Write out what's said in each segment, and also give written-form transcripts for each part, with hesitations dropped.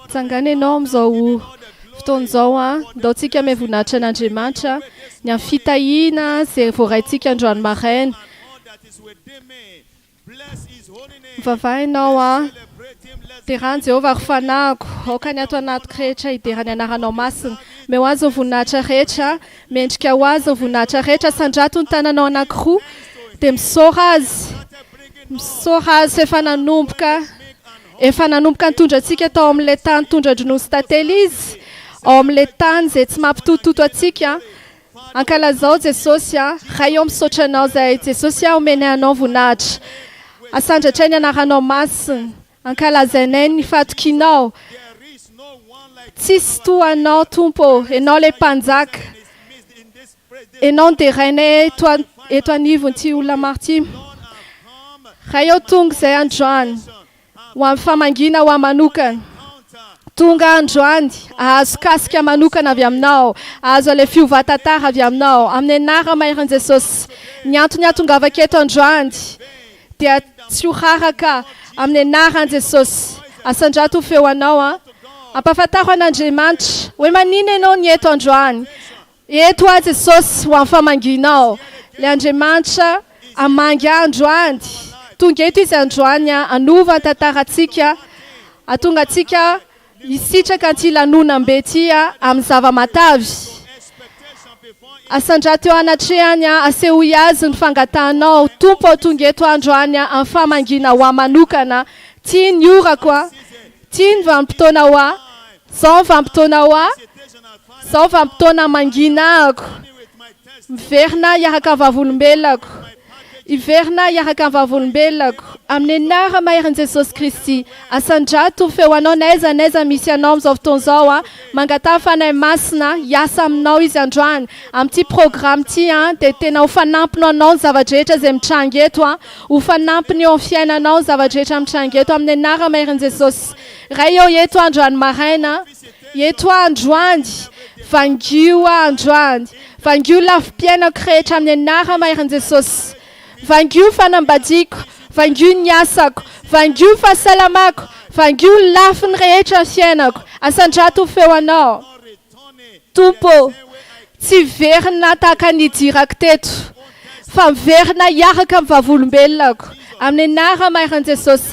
Tsangana ianao amin'izao fotoana izao an, ndao tsika ame voninahitra an'Andriamanitra ny amin'ny fitahiana izay voaraintsika androany maraina. Mivavaha ianao an, derà an'i Jehovah ry fanahiko, aoka ny ato anatiko rehetra hidera ny anaranao masina. Omeo azy ny voninahitra rehetra, mendrika ho azy ny voninahitra rehetra, sandrato ny tananao anankiroa dia misaora azy. Misaora azy fa efa nanomboka efa nanomboka nitondra antsika tao amin'ilay tany tondra-dronono sy tantely izy, ao amin'ilay tany izay tsy mampitototo antsika. Ankalazao Jesosy a! Ray ô misaotra Anao zahay Jesosy a omenay Anao voninahitra. Asandratray ny anaranao masina. Ankalazainay ny fahatokianao. Tsisy toa Anao Tompo ô, Ianao ilay Mpanjaka. Ianao no derainay eto eto anivon'ity olona maro ity. Ray ô tonga izay androany ho amin'ny famangiana ho ahy manokana. Tonga androany ahazo kasika manokana avy aminao, ahazo ilay fiovan-tantara avy aminao, amin'ny anara-maherin'i Jesosy. Ny antony ahatongavako eto androany dia tsy ho raraka amin'ny anaran'i Jesosy. Asandrato ny feo anao an. Ampahafantaro an'Andriamanitra hoe maninona ianao ny eto androany. Eto aho Jesosy ho amin'ny famangianao. Ilay Andriamanitra hamangy ahy androany. Tonga eto Izy androany hanova ny tantarantsika, hahatonga antsika hisitraka an'ity lanonam-be ity amin'ny zava-matavy. Asandrato eo anatrehany, asehoy Azy ny fangatahanao, Tompo ô tonga eto aho androany amin'ny famangiana ho ahy manokana. Ity ny orako, ity ny vanim-potoana ho ahy, izao ny vanim-potoana ho ahy, izao ny vanim-potoana hamangiana-ako. Miverina hiaraka amin'ny vavolombelako. Hiverina hiaraka amin'ny vavolombelako. Amin'ny anara-maherin'i Jesosy Kristy. Asandrato ny feo anao n'aiza n'aiza misy anao amin'izao fotoana izao a. Mangataha Fanahy Masina hiasa aminao Izy androany. Amin'ity programme ity a, dia tena ho fanampiny ho anao ny zava-drehetra izay mitranga eto a. Ho fanampiny eo amin'ny fiainanao ny zava-drehetra mitranga eto amin'ny anara-maherin'i Jesosy. Ray ô, eto aho androany maraina. Eto aho androany. Vangio aho androany. Vangio lafim-piainako rehetra amin'ny anara-maherin'i Jesosy. Vangio ny fanambadiako, vangio ny asako, vangio ny fahasalamako, vangio ny lafiny rehetra ny fiainako. Asandrato ny feo Anao. Tompo ô, tsy hiverina tahaka ny nidirako teto, fa miverina hiaraka amin'ny vavolombelonako. Amin'ny anara-maherin'i Jesosy.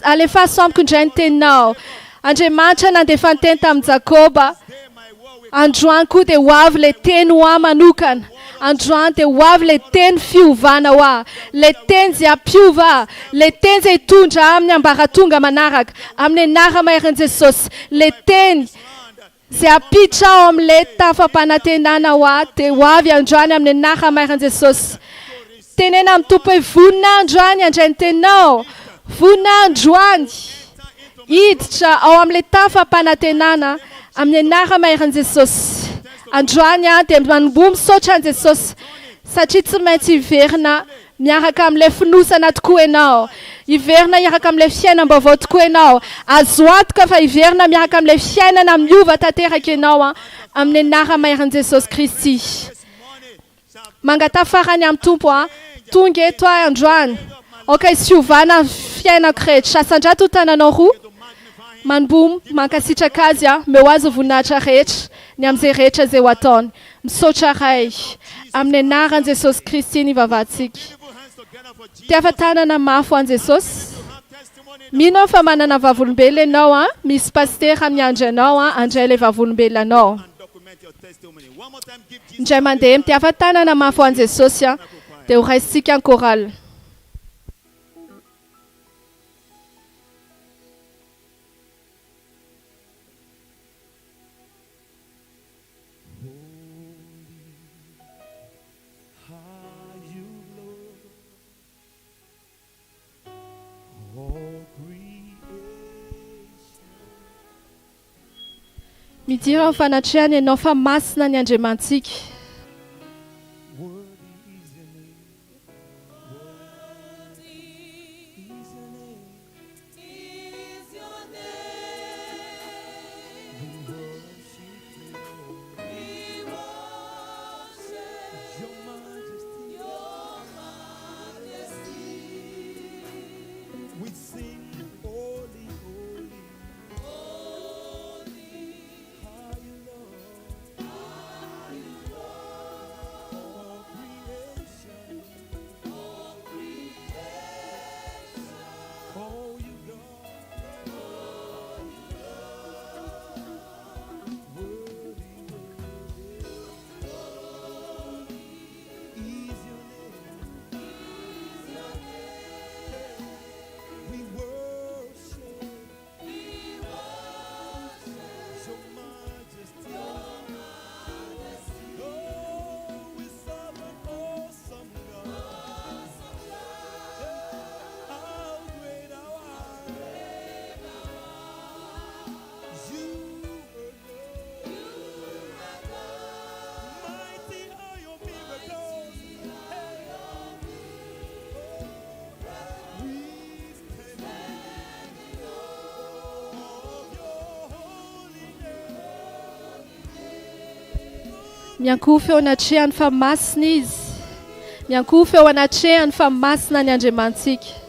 Alefaso amiko indray ny teninao. Andriamanitra nandefa ny teny tamin'i Jakoba. Androany koa dia ho avy ilay teny ho ahy manokana. Androany dia ho avy ilay teny fiovana ho ahy. Ilay teny izay hampiova ahy. Ilay teny izay hitondra ahy amin'ny ambaratonga manaraka. Amin'ny anara-maherin'i Jesosy. Ilay teny izay hampiditra ahy ao amin'ilay tafam-panantenana ho ahy dia ho avy androany amin'ny anara-maherin'i Jesosy. Tenena amin'ny Tompo hoe vonona aho androany handray ny teninao. Vonona aho androany hiditra ao amin'ilay tafam-panantenana amin'ny anara-maherin'i Jesosy. Androany aho dia manomboha misaotra an'i Jesosy satria tsy maintsy hiverina miaraka amin'ilay fonosana tokoa ianao. Hiverina hiaraka amin'ilay fiainam-baovao tokoa ianao. Azo antoka fa hiverina miaraka amin'ilay fiainana miova tanteraka ianao amin'ny anara-maherin'i Jesosy Kristy. Mangataha farany amin'ny Tompo aho. Tonga eto aho androany. Aoka hisy fiovana ny fiainako rehetra. Asandrato ny tananao roa. Manomboha mankasitraka Azy aho. Omeo Azy ny voninahitra rehetra, ny amin'izay rehetra izay ho ataony. Misaotra Ray. Amin'ny anaran'i Jesosy Kristy ny ivavahantsika. Tiava tanana mafy ho an'i Jesosy. Mino aho fa manana vavolombelona ianao an. Misy pasitera miandry anao an, handray ilay vavolombelona anao. Indray mandeha mitiava tanana mafy ho an'i Jesosy an, dia ho raisintsika ny chorale. Midira ao fanatrehany ianao fa masina ny Andriamanitsika. Miankohofa eo anatrehany fa masina Izy. Miankohofa eo anatrehany fa masina ny Andriamanitsika.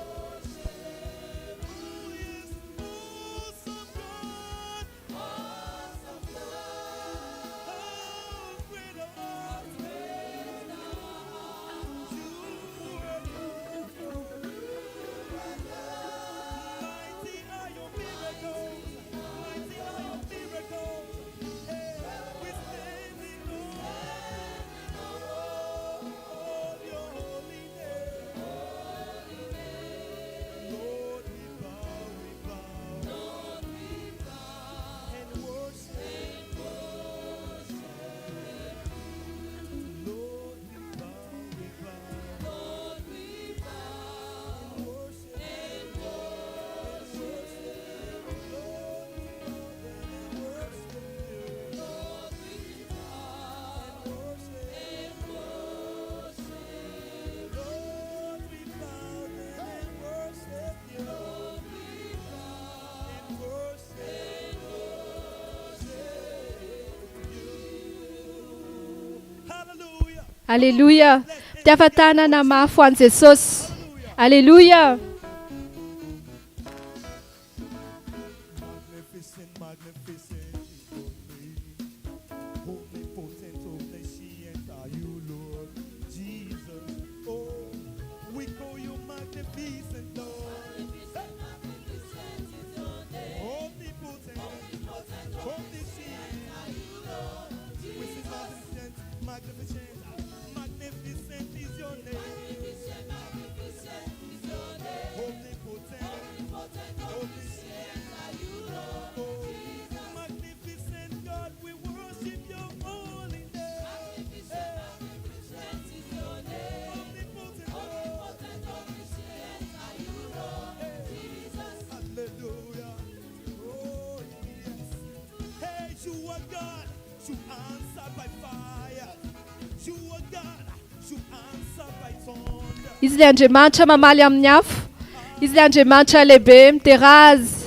Aleloia! Mpiafa-tanana mafy ho an'i Jesosy. Aleloia! Izy ilay Andriamanitra mamaly amin'ny afo. Izy ilay Andriamanitra lehibe midera Azy.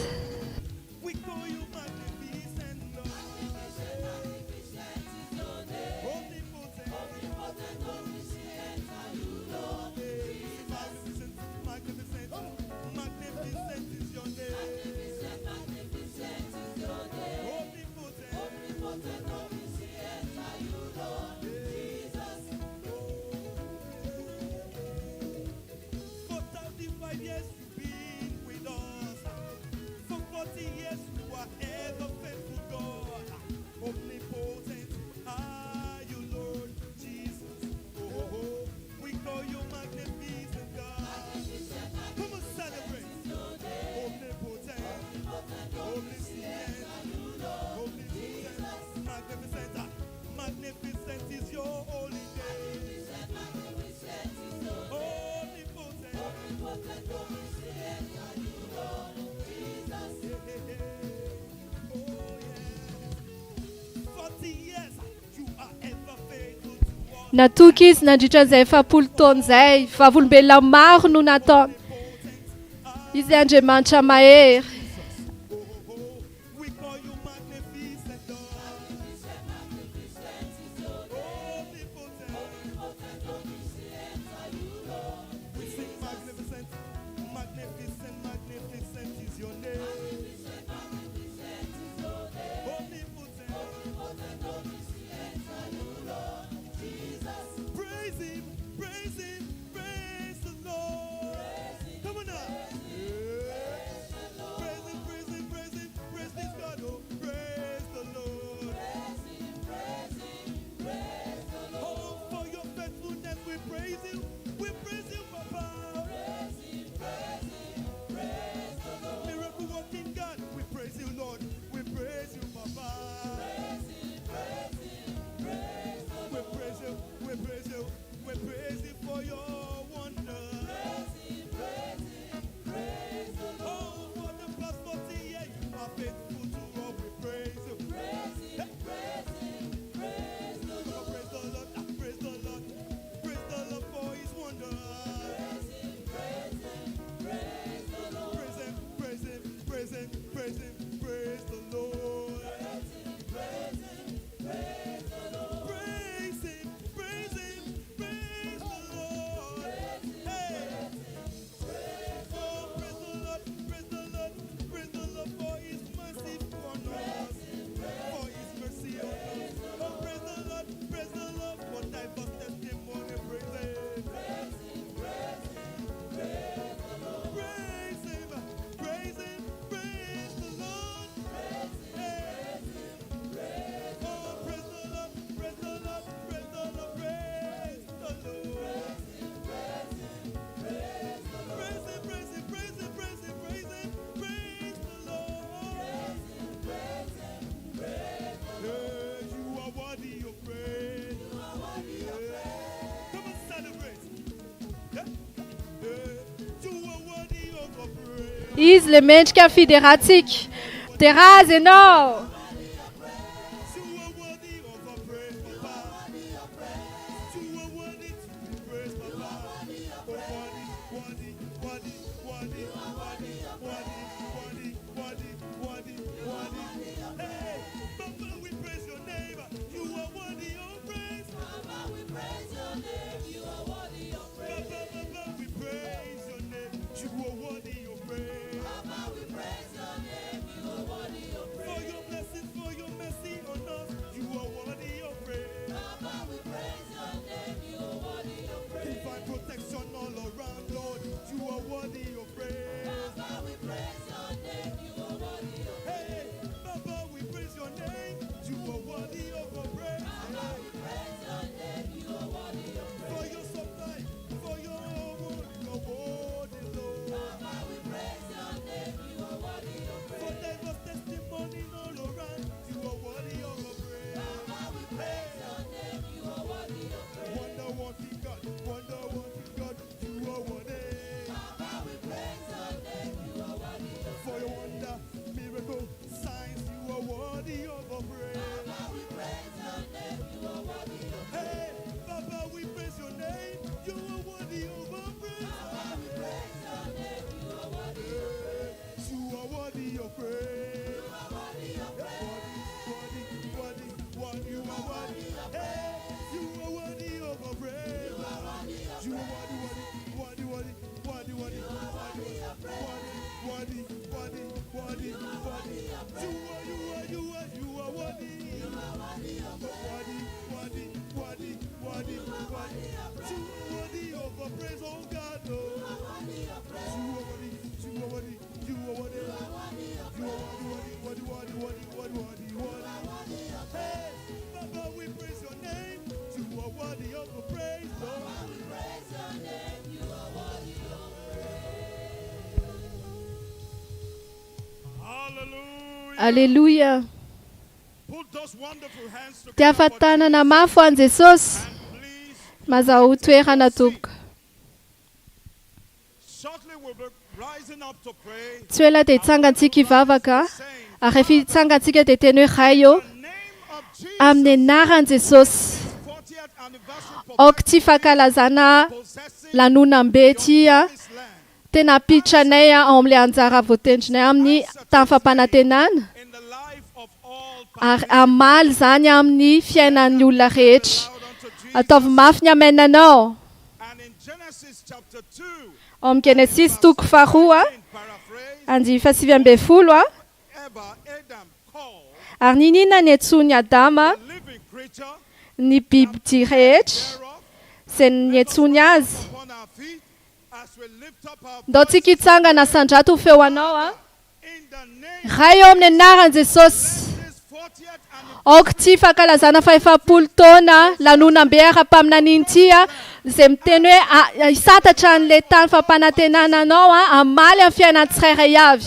Natoky izy nandritra izay 40 taona izay. Vavolombelona maro no nataony. Izy Andriamanitra mahery. Izy ilay mendrika ny fiderantsika. Midera Azy ianao. Aleloia! Tiafa tanana mafy ho an'i Jesosy. Mazahoa toerana tompoko. Tsy ho ela dia hitsangantsika hivavaka, ary rehefa hitsangantsika dia teny hoe Ray ô, amin'ny anaran'i Jesosy, aoka ity fankalazana lanonam-be ity tena hampiditra anay ao amin'ilay anjara voatendrinay amin'ny tany fampanantenana, ary hamaly izany amin'ny fiainan'ny olona rehetra. Ataovy mafy ny amen anao. Ao amin'ny Genesisy toko faharoa, andininy fahasivy ambin'ny folo, ary n'inon'inona niantsoan'i Adama ny bibidia rehetra izay niantsoany azy. Ndao tsika hitsangana sandrato ho feo anao a. Ray eo amin'ny anaran'i Jesosy. Aoka ity fankalazana fahefapolo taona lanonam-be ara-paminaniana ity a, izay miteny hoe hisantatra an'ilay tany fampanantenana anao a, hamaly amin'ny fiainan'ny tsirairay avy.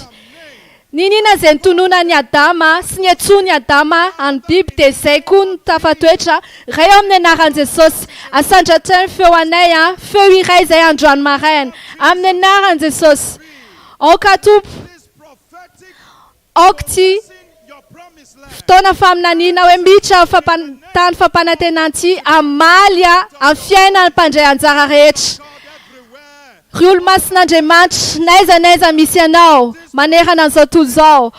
N'inona izay nitononan'i Adama sy niantsoan'i Adama an'ny biby dia izay koa no tafatoetra. Ray ao amin'ny anaran'i Jesosy, asandratra ny feo anay a, feo iray izay androany maraina. Amin'ny anaran'i Jesosy. Aoka Tompo, aoka ity fotoana faminaniana hoe miditra amin'ny tany fampanantenana ity hamaly amin'ny fiainan'ny mpandray anjara rehetra. Ry olo-masin'Andriamanitra, n'aiza n'aiza misy anao, manerana an'izao tontolo izao,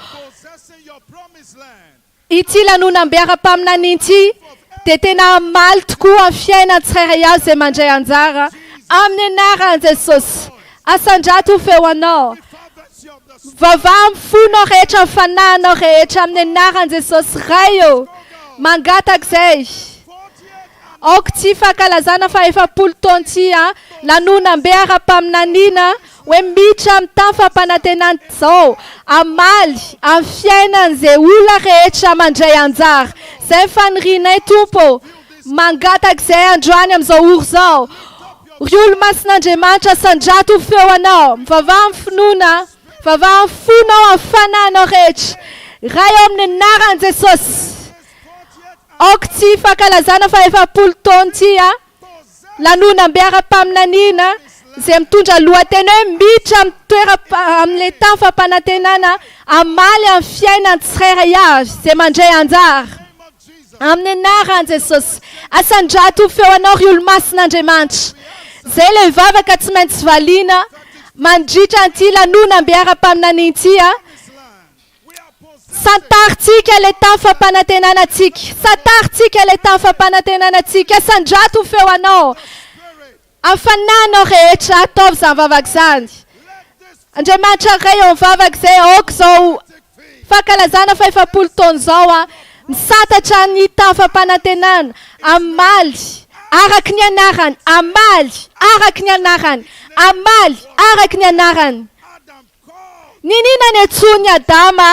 ity lanonam-be ara-paminaniana ity dia tena hamaly tokoa amin'ny fiainan'ny tsirairay avy izay mandray anjara, amin'ny anaran'i Jesosy. Asandrato ho feo anao. Mivavaha amin'ny fonao rehetra, amin'ny fanahinao rehetra, amin'ny anaran'i Jesosy. Ray ô, mangataka izay. Aoka ity fankalazana faha-efapolo taona ity an, lanonam-be ara-paminaniana hoe miditra amin'ny tany fampanantenana izao, hamaly amin'ny fiainan'izay olona rehetra mandray anjara. Izay ny fanirianay Tompo ô. Mangataka izay androany amin'izao ora izao. Ry olo-masin'Andriamanitra, sandrato ho feo anao. Mivavaha amin'ny finoana, mivavaha amin'ny fonao, amin'ny fanahinao rehetra. Ray ao amin'ny anaran'i Jesosy. Aoka tsy fankalazana faha-efapolo taona ity a! Lanonam-be ara-paminaniana Izay mitondra lohateny hoe miditra amin'ny toeram amin'ilay tany fampanantenana hamaly amin'ny fiainan'ny tsirairay avy izay mandray anjara. Amin'ny anaran'i Jesosy. Asandrato ho feo anao ry olo-masin'Andriamanitra. Izay ilay vavaka tsy maintsy valiana mandritra an'ity lanonam-be ara-paminaniana ity. Santarintsika ilay tany fampanantenana antsika. Santarintsika ilay tany fampanantenana antsika. Asandrato ho feo anao. Amin'ny fanahinao rehetra, ataovy izany vavaka izany. Andriamanitra Ray ô, mivavaka izay aoka izao fankalazana fahefapolo taona izao an, misantatra ny tany fampanantenana, hamaly araka ny anarany, hamaly araka ny anarany, hamaly araka ny anarany. Niniana niantsoan'i Adama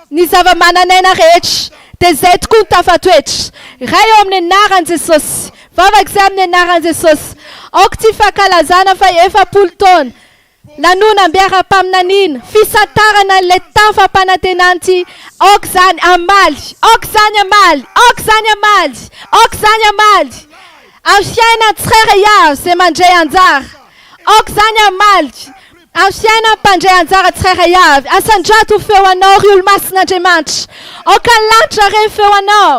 ny zava-manan'aina rehetra, dia izay tokoa no tafatoetra. Ray ao amin'ny anaran'i Jesosy, vavaka izay amin'ny anaran'i Jesosy. Aoka tsy hifankalazana fa 40 taona, lanonam-be ara-paminaniana, fisantarana an'ilay tany fampanantenana ity, aoka izany hamaly, aoka izany hamaly, aoka izany hamaly, aoka izany hamaly, amin'ny fiainan'ny tsirairay avy izay mandray anjara. Aoka izany hamaly amin'ny fiainan'ny mpandray anjara tsirairay avy. Asandrato ho feo anao, ry olo-masin'Andriamanitra. Aoka ny lanitra re ny feo anao.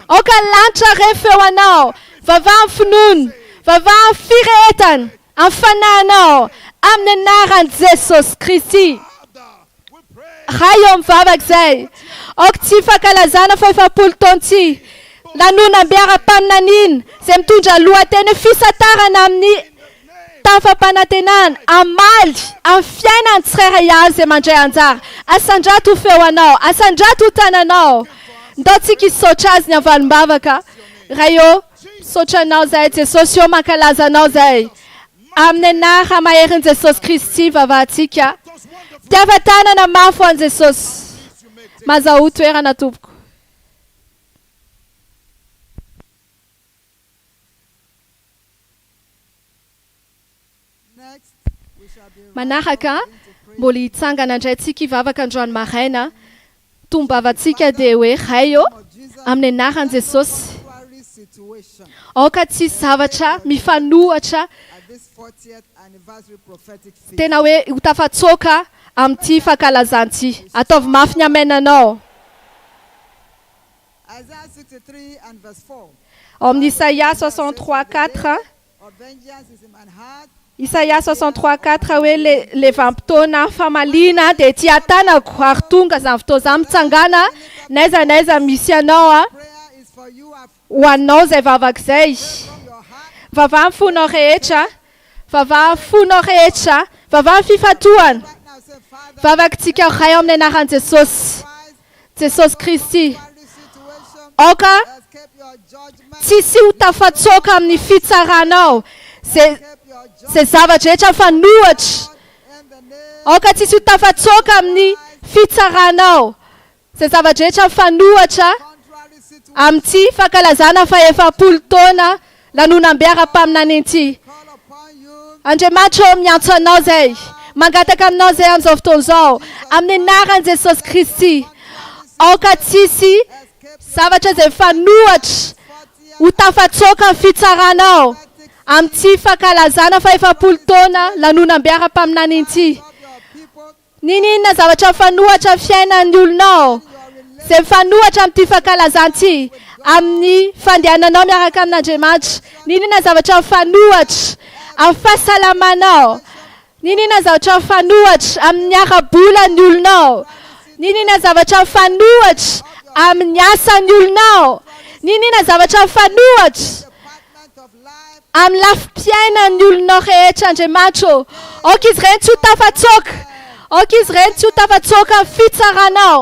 Aoka ny lanitra re ny feo anao. Vavaha amin'ny finoana. Vavaha amin'ny firehetana. Amin'ny fanahinao. Amin'ny anaran'i Jesosy Kristy. Ray ô mivavaka izay. Aoka tsy hifankalazana fa 40 taona tsy lanonam-be ara-paminaniana izay mitondra lohateny hoe fisantarana amin'ny tany fampanantenana hamaly amin'ny fiainan'ny tsirairay avy izay mandray anjara. Asandrato ho feo anao, asandrato ho tananao. Ndao tsika hisaotra azy ny avalim-bavaka. Ray ô, misaotra anao izahay Jesosy ô, mankalaza anao izahay. Amin'ny anara maherin'i Jesosy Kristy vavahantsika. Tiava tanana mafy ho an'i Jesosy. Mazahoa toerana tompoko. Manaraka, mbola hitsangana indray tsika hivavaka androany maraina. Tombavatsika dia hoe Ray ô, amin'ny anaran'i Jesosy, aoka tsy hisy zavatra mifanohatra tena hoe ho tafatsoaka amin'ity fankalazana ity. Ataovy mafy ny amen anao. Ao amin'ny Isaia 63, 4. Isaia 63, 4 hoe le le vanim-potoana famaliana dia ety an-tanako ary tonga izany fotoana izany mitsangàna n'aiza n'aiza misy anao a ho anao izay vavaka izay vavaha ny fonao rehetra vavaha ny fonao rehetra vavaha ny fifantohana vavakitsika Ray ao amin'ny anaran'i Jesosy Jesosy Kristy. Aoka tsisy ho tafatsoaka amin'ny fitsaranao ze ze zava-drehetra mifanohitra. Aoka tsisy ho tafatsoaka amin'ny fitsaranao ze zava-drehetra mifanohitra amin'ity fankalazana fahefapolo taona lanonam-be ara-paminaniana ity. Andriamanitra ô, miantso Anao izay, mangataka Aminao izay amin'izao fotoana izao, amin'ny anaran'i Jesosy Kristy, aoka tsy hisy zavatra izay mifanohitra ho tafatsoaka amin'ny fitsaranao, amin'ity fankalazana fahefapolo taona lanonam-be ara-paminaniana ity. N'inon'inona zavatra mifanohatra amin'ny fiainan'ny olonao, izay mifanohatra amin'ity fankalazana ity, amin'ny fandehananao miaraka amin'Andriamanitra, n'inon'inona zavatra mifanohatra amin'ny fahasalamanao, n'inon'inona zavatra mifanohatra amin'ny ara-bolan'ny olonao, n'inon'inona zavatra mifanohatra amin'ny asan'ny olonao, n'inon'inona zavatra mifanohatra Amin'ny lafim-piainan'ny olonao rehetra, Andriamanitra ô, aoka izy ireny tsy ho tafatsoaka, aoka izy ireny tsy ho tafatsoaka amin'ny fitsaranao,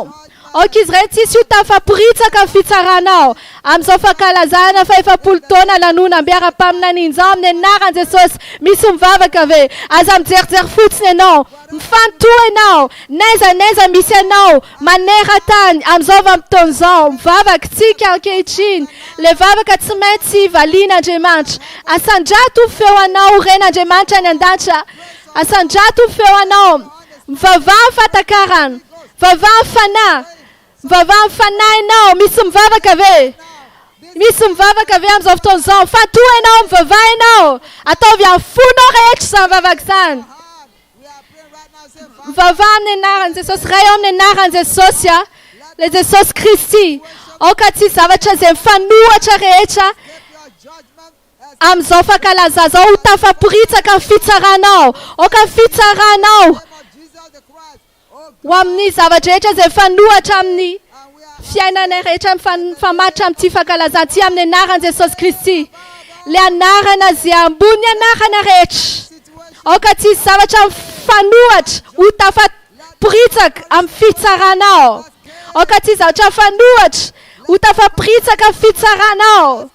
aoka izy ireny tsy hisy ho tafaporitsaka amin'ny fitsaranao, amin'izao fankalazana fahefapolo taona lanonam-be ara-paminaniana izao, amin'ny anaran'i Jesosy. Misy mivavaka ve? Aza mijerijery fotsiny ianao. Mifantoha ianao, n'aiza n'aiza misy anao, maneran-tany, amin'izao vanim-potoana izao. Mivavaka isika ankehitriny, ilay vavaka tsy maintsy valian'Andriamanitra. Asandrato ny feo anao ho ren'Andriamanitra any an-danitra. Asandrato ny feo anao. Mivavaha amin'ny fahatakarana. Mivavaha amin'ny fanahy. Mivavaha amin'ny fanahinao. Misy mivavaka ve? Misy mivavaka ve amin'izao fotoana izao? Mifantoha ianao, mivavaha ianao. Ataovy amin'ny fonao rehetra izany vavaka izany. Mivavaha amin'ny anaran'i Jesosy. Ray ao amin'ny anaran'i Jesosy a. Ilay Jesosy Kristy. Aoka tsy hisy zavatra izay mifanohatra rehetra amin'izao fankalazana izao ho tafaporitsaka ny fitsaranao. Aoka ny fitsaranao ho amin'ny zava-drehetra izay mifanohatra amin'ny fiainanay rehetra mifamatotra amin'ity fankalazana ity amin'ny anaran'i Jesosy Kristy. Ilay anarana izay ambony anarana rehetra. Aoka tsy hisy zavatra mifanohatra ho tafaporitsaka amin'ny fitsaranao. Aoka tsy hisy zavatra mifanohatra ho tafaporitsaka amin'ny fitsaranao.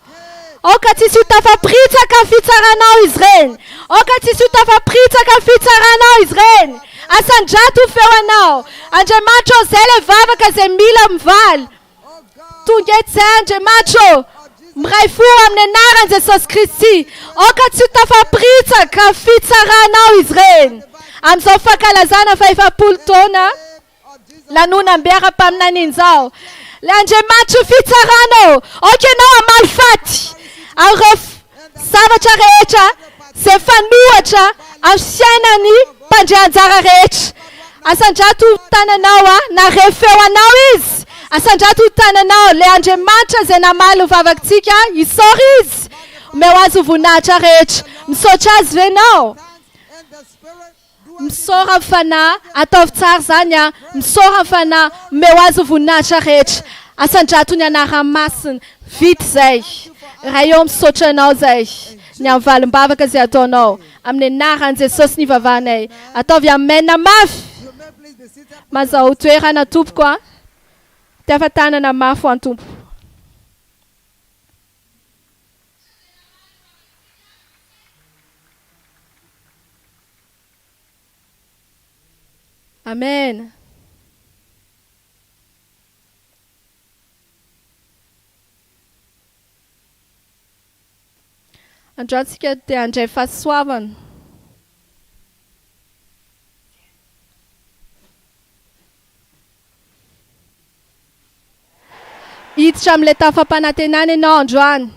Aoka tsisy ho tafaporitsaka ny fitsaranao izy ireny. Aoka tsisy ho tafaporitsaka ny fitsaranao izy ireny. Asandrato ny feo anao. Andriamanitra ô, izay ilay vavaka izay mila mivaly. Tonga eto izay Andriamanitra ô. Miray fo amin'ny anaran'i Jesosy Kristy. Aoka tsy ho tafaporitsaka ny fitsaranao izy ireny. Amin'izao fankalazana fahefapolo taona. Lanonam-be ara-paminaniana izao. Ilay Andriamanitry ny fitsarana ô, aoka ianao hamaly faty an'ireo zavatra rehetra izay mifanohitra amin'ny fiainan'ny mpandray anjara rehetra. Asandrato ho tananao aho, nahare feo anao Izy. Asandrato ho tananao, ilay Andriamanitra izay namaly ny vavakitsika, isaory Izy. Omeo Azy ny voninahitra rehetra. Misaotra Azy ve ianao? Misaora ny Fanahy, ataovy tsara izany an! Misaora ny Fanahy, omeo Azy ny voninahitra rehetra, asandrato ny anarany masina, vita izay! Ray ô misaotra Anao izay ny amin'ny valim-bavaka izay ataonao, amin'ny anaran'i Jesosy ny ivavahanay, ataovy Amen mafy! Mazao toerana tompoko an! Tiafa-tanana mafy ho an'i Tompo. Amen. Androany tsika dia handray fahasoavana. Hiditra amin'ilay tany fampanantenana ianao androany.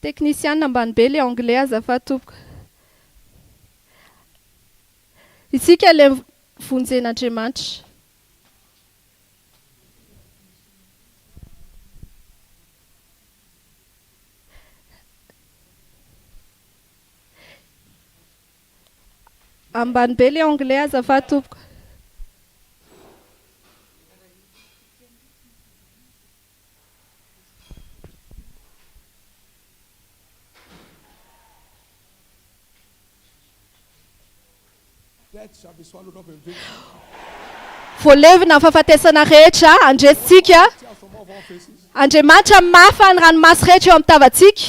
Teknisiana ambany be le anglais azafady tompoko. Isika le vonjen'Andriamanitra. Ambany be le anglais azafady tompoko. Voalevina ny fahafatesana rehetra, andresintsika. Andriamanitra mamafa ny ranomaso rehetra eo amin'ny tavantsika.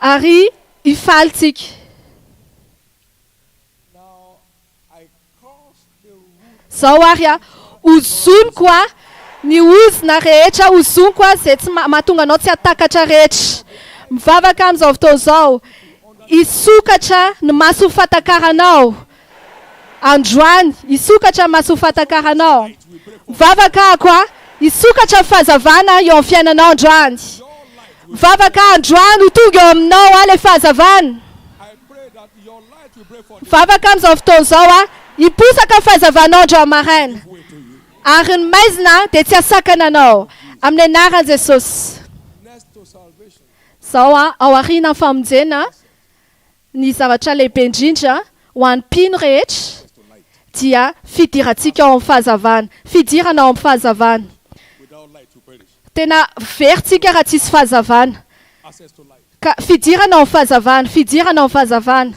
Ary hifaly tsika. Zao ary a, ozoniko a, ny ozona rehetra, ozoniko a, izay tsy mahatonga anao tsy hahatakatra rehetra. Mivavaka amin'izao fotoana izao, hisokatra ny maso ho fatakaranao androany, hisokatra ny maso ho fatakaranao. Mivavaka ako a, hisokatra ny fahazavana eo amin'ny fiainanao androany. Mivavaka androany ho tonga eo aminao a ilay fahazavana. Mivavaka amin'izao fotoana izao aho, hiposaka ny fahazavanao androany maraina, ary ny maizina dia tsy hahasakana anao, amin'ny anaran'i Jesosy. Izao aho, ao aorianan'ny famonjena, ny zavatra lehibe indrindra ho an'ny mpino rehetra dia fidirantsika ao amin'ny fahazavana, fidirana ao amin'ny fahazavana. Tena very tsika raha tsisy fahazavana. Ka fidirana ao amin'ny fahazavana, fidirana ao amin'ny fahazavana.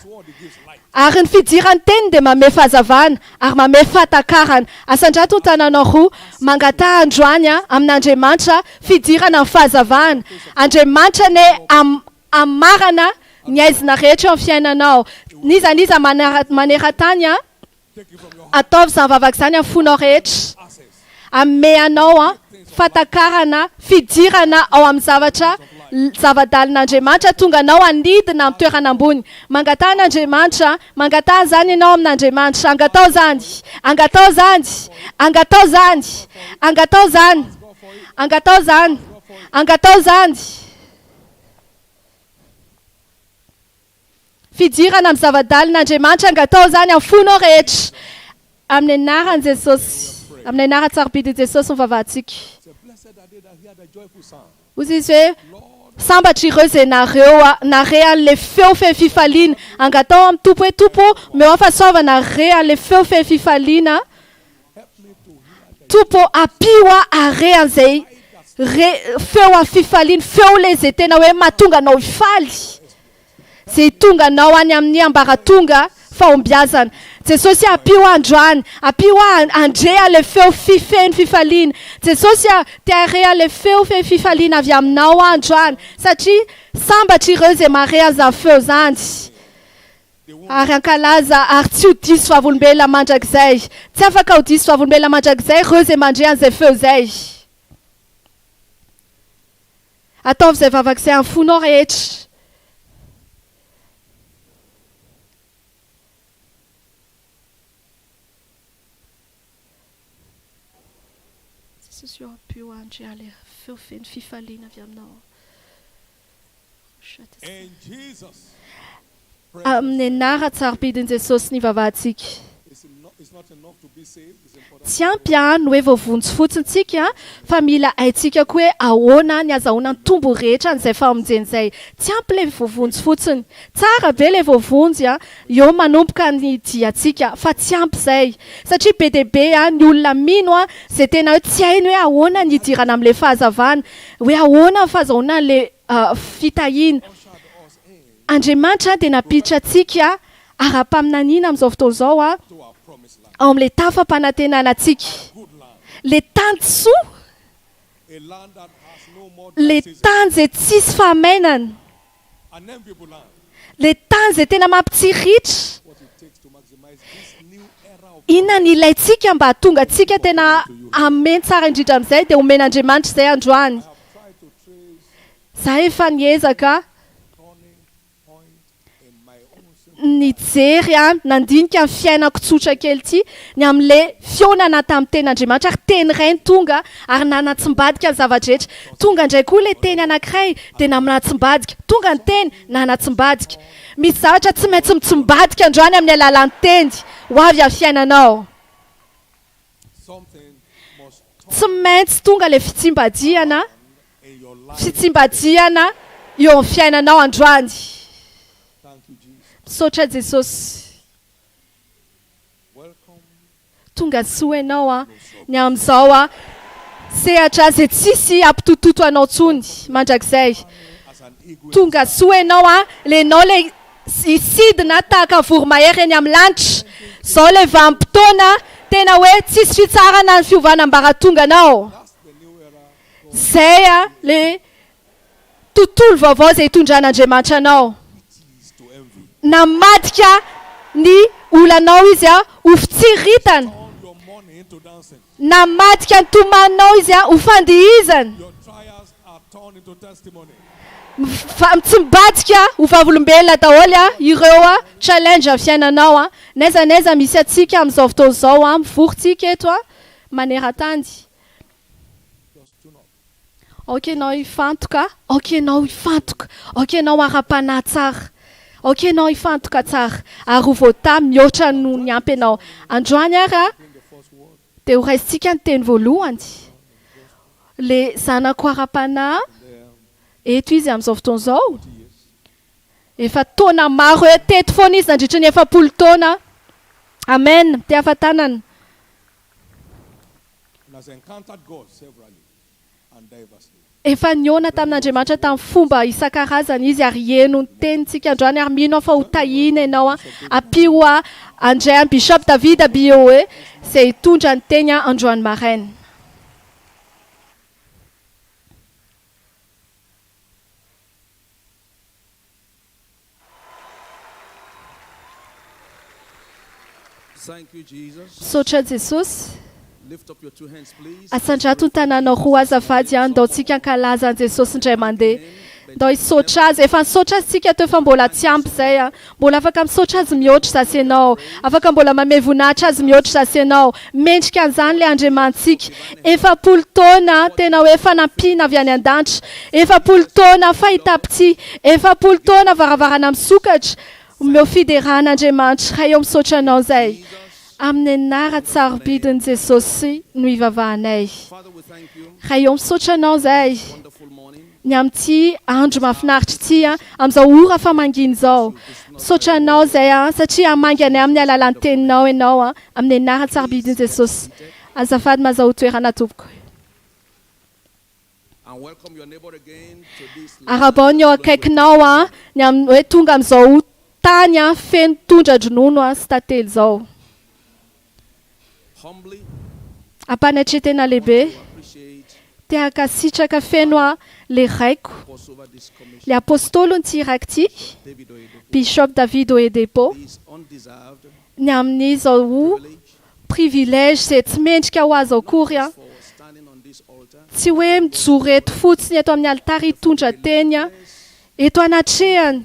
Ary ny fidiran'ny teny dia mamehy fahazavana ary mamehy fahatakarana. Asandrato ny tananao roa, mangataha androany amin'Andriamanitra fidirana amin'ny fahazavana. Andriamanitra anie hamarana ny haizina rehetra eo amin'ny fiainanao. N'iza n'iza maneran-tany Ataovy izany vavaka izany amin'ny fonao rehetra. Hanome anao fahatakarana, fidirana ao amin'ny zavatra zava-dalin'Andriamanitra tonga anao hanidina amin'ny toerana ambony. Mangataha an'Andriamanitra, mangataha izany ianao amin'Andriamanitra. Angatao izany, angatao izany, angatao izany, angatao izany, angatao izany, angatao izany. Fidirana amin'ny zava-dalin'Andriamanitra angatao izany amin'ny fonao rehetra. Amin'ny anaran'i Jesosy, amin'ny anaran-tsarobidin'i Jesosy no vavahantsika. Hoy izy hoe, Sambatra ireo izay nareo nare an'ilay feo feno fifaliana. Angatao amin'ny Tompo hoe, Tompo ô, omeo ahy fahasoavana hare an'ilay feo feno fifaliana. Tompo ô, ampio aho hare an'izay re, feo amin'ny fifaliana, feo ilay izay tena hoe mahatonga anao hifaly. Izay tonga anao any amin'ny ambaratonga fahombiazana. Jesosy ampio aho androany, ampio aho handre an'ilay feo fi feno fifaliana. Jesosy a, te hahare an'ilay feo feno fifaliana avy aminao aho androany, satria sambatra ireo izay mahare an'izany feo izany, ary hankalaza ary tsy ho diso vavolombelona mandrakizay. Tsy afaka ho diso vavolombelona mandrakizay ireo izay mandre an'izay feo izay. Ataovy izay vavaka izay amin'ny fonao rehetra. Jesosy ô, ampio ahy handre ilay feo feno fifaliana avy aminao. Amin'ny anaran-tsarobidin'i Jesosy ny vavahantsika. Tsy ampy ny hoe voavonjy fotsiny tsika fa mila haintsika koa hoe ahoana ny azahoana ny tombony rehetra an'izay famonjena izay. Tsy ampy ilay voavonjy fotsiny. Tsara be ilay voavonjy eo manomboka ny diantsika fa tsy ampy izay. Satria be dia be ny olona mino izay tena hoe tsy hainy hoe ahoana ny hidirana amin'ilay fahazavana, hoe ahoana ny fahazahoana an'ilay fitahiana. Andriamanitra dia nampiditra antsika ara-paminaniana amin'izao fotoana izao ao amin'ilay tafam-panantenana antsika. Ilay tany soa, ilay tany izay tsisy fahamainana, ilay tany izay tena mampitsiriritra. Inona ny ilaintsika mba hahatonga antsika tena hameno tsara indrindra amin'izay dia omen'Andriamanitra izay androany. Za efa niezaka nijery an, nandinika ny fiainako tsotra kely ity, ny amin'le fihaonana tamin'ny tenin'Andriamanitra ary teny iray no tonga ary nanatsimbadika ny zava-drehetra. Tonga indray koa le teny anankiray dia nanatsimbadika. Tonga ny teny, nanatsimbadika. Misy zavatra tsy maintsy mitsimbadika androany amin'ny alalan'ny teny ho avy amin'ny fiainanao. Tsy maintsy tonga ilay fitsimbadihana, fitsimbadihana eo amin'ny fiainanao androany. Misaotra Jesosy. Tonga soa ianao an, ny amin'izao an, sehatra izay tsisy hampitototo anao intsony mandrakizay. Tonga soa ianao an, ilay ianao ilay hisidina tahaka ny voromahery eny amin'ny lanitra. Izao ilay vanim-potoana tena hoe tsisy fitsaharana ny fiovana ambaratonganao. Izay ilay tontolo vaovao izay hitondran'Andriamanitra anao. Namadika ny olanao Izy ho fitsiriritana. Namadika ny tomaninao Izy ho fandihizana. Tsy mibadika ho vavolombelona daholo ireo challenge amin'ny fiainanao. N'aiza n'aiza misy antsika amin'izao fotoana izao, mivory tsika eto maneran-tany. Aoka ianao hifantoka, aoka ianao hifantoka, aoka ianao ara-panahy tsara, aoka ianao hifantoka tsara ary ho voatahy mihoatra noho ny ampy ianao. Androany ary dia ho raisintsika ny teny voalohany. Ilay zanako ara-panahy, eto izy amin'izao fotoana izao, efa taona maro eo, teto foana izy nandritra ny 40 taona. Amen, mitehafa-tanana. Efa nihaona tamin'Andriamanitra tamin'ny fomba isan-karazany izy ary heno ny tenintsika androany ary mino aho fa ho tahiana ianao an. Ampio ahy handray an'i Bishop David Abioe izay hitondra ny teny androany maraina. Misaotra Jesosy. Asandrato ny tananao roa azafady an, ndao tsika ankalaza an'i Jesosy indray mandeha. Ndao hisaotra Azy. Efa nisaotra Azy tsika teo fa mbola tsy ampy izay a. Mbola afaka misaotra Azy mihoatra zasy ianao. Afaka mbola mamehy voninahitra Azy mihoatra zasy ianao. Mendrika an'izany ilay Andriamanitsika. 40 taona tena hoe fanampiana avy any an-danitra. 40 taona fahitam-pitia. 40 taona varavarana misokatra. Omeo fiderana Andriamanitra. Ray ô misaotra Anao izay. Amin'ny anaran-tsarobidin'i Jesosy no ivavahanay. Ray ô misaotra Anao izay. Ny amin'ity andro mahafinaritra ity, amin'izao ora famangiana izao. Misaotra Anao izay satria hamangy anay amin'ny alalan'ny Teninao Ianao, amin'ny anaran-tsarobidin'i Jesosy. Azafady mazahoa toerana tompoko. Arahabao ny eo akaikinao ny amin'ny hoe tonga amin'izao tany feno tondra-dronono sy tantely izao. Ampanetren-tena lehibe, te hankasitraka feno aho le raiko, le apostoliny ity iraka ity, Bishop David Oyedepo, ny amin'izao privilège izay tsy mendrika ho azy akory aho, tsy hoe mijoro eto fotsiny eto amin'ny alitara hitondra teny eto anatrehany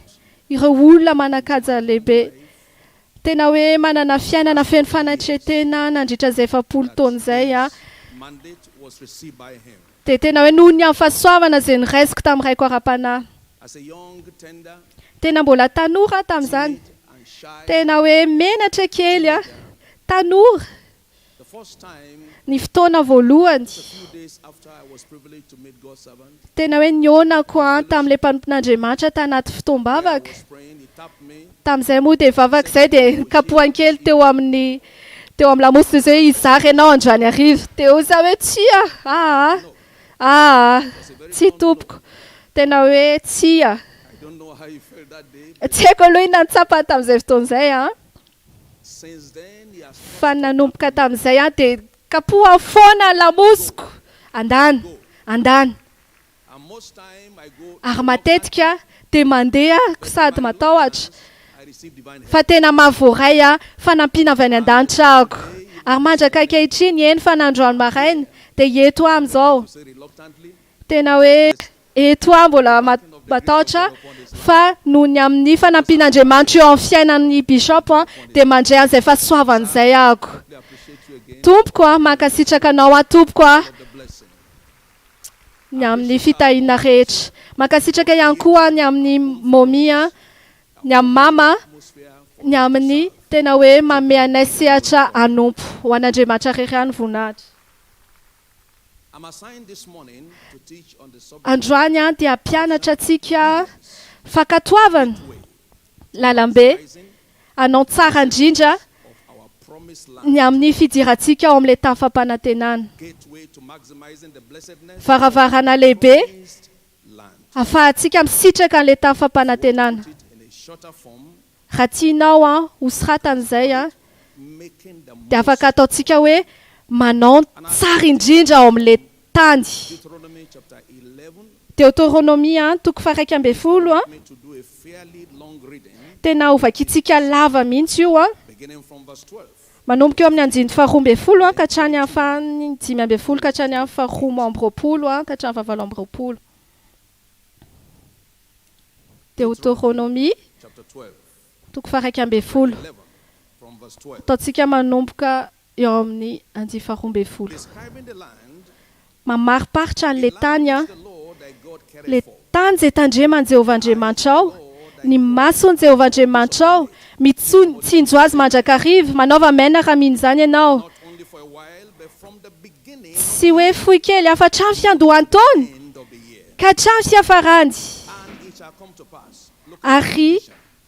ireo olona manan-kaja lehibe. Tena hoe manana fiainana feno fanatren-tena nandritra izay 40 taona izay aho. Dia tena hoe noho ny amin'ny fahasoavana izay noraisiko tamin'ny raiko ara-panahy. Tena mbola tanora aho tamin'izany. Tena hoe menatra kely aho. Tanora. Ny fotoana voalohany tena hoe nihaonako tamin'ilay mpanompon'Andriamanitra tanaty fotoam-bavaka, tamin'izay moa dia vavaka izay dia nikapohany kely teo amin'ny teo amin'ny lamosina izy hoe hizara ianao androany hariva. Dia hoy izaho hoe tsia, aa, aa, tsia tompoko, tena hoe tsia. Tsy haiko aloha inona no tsapany tamin'izay fotoana izay an. Fa nanomboka tamin'izay aho dia kapohany foana ny lamosiko, andana, andana. Ary matetika dia mandeha aho sady matahotra fa tena mahavoaray ahy fanampiana avy any an-danitra ahako. Ary mandraka ankehitriny, eny fa na androany maraina, dia eto aho amin'izao. Tena hoe eto aho mbola matahotra fa noho ny amin'ny fanampian'Andriamanitra eo amin'ny fiainan'ny Bishop dia mandray an'izay fahasoavana izay ahako. Tompoko a, mankasitraka anao aho tompoko a, ny amin'ny fitahiana rehetra. Mankasitraka ihany koa ny amin'ny Mommy a, ny amin'ny Mama, ny amin'ny tena hoe manome anay sehatra hanompo. Ho an'Andriamanitra irery ihany ny voninahitra. Androany aho dia hampianatra antsika fankatoavana, lalambe, hanao ny tsara indrindra ny amin'ny fidirantsika ao amin'ilay tany fampanantenana. Varavarana lehibe ahafahantsika misitraka an'ilay tany fampanantenana. Raha tianao hosoratana izay dia afaka ataontsika hoe manao ny tsara indrindra ao amin'ilay tany. Deoteronomia toko faha-11, tena hovakintsika lava mihitsy io, manomboka eo amin'ny andininy faha-12 ka hatrany amin'ny faha-15 ka hatrany amin'ny faha-22 ka hatramin'ny faha-28. Deoteronomia toko faha-11. Ataontsika manomboka eo amin'ny andiany faha-12. Mamariparitra an'ilay tany, ilay tany izay tandreman'i Jehovah Andriamanitrao, ny mason'i Jehovah Andriamanitrao, mitsinjo azy mandrakariva. Manaova amena raha mino izany ianao. Tsy hoe fohy kely, hafa hatramin'ny fiandohan'ny taona ka hatramin'ny fiafarany. Ary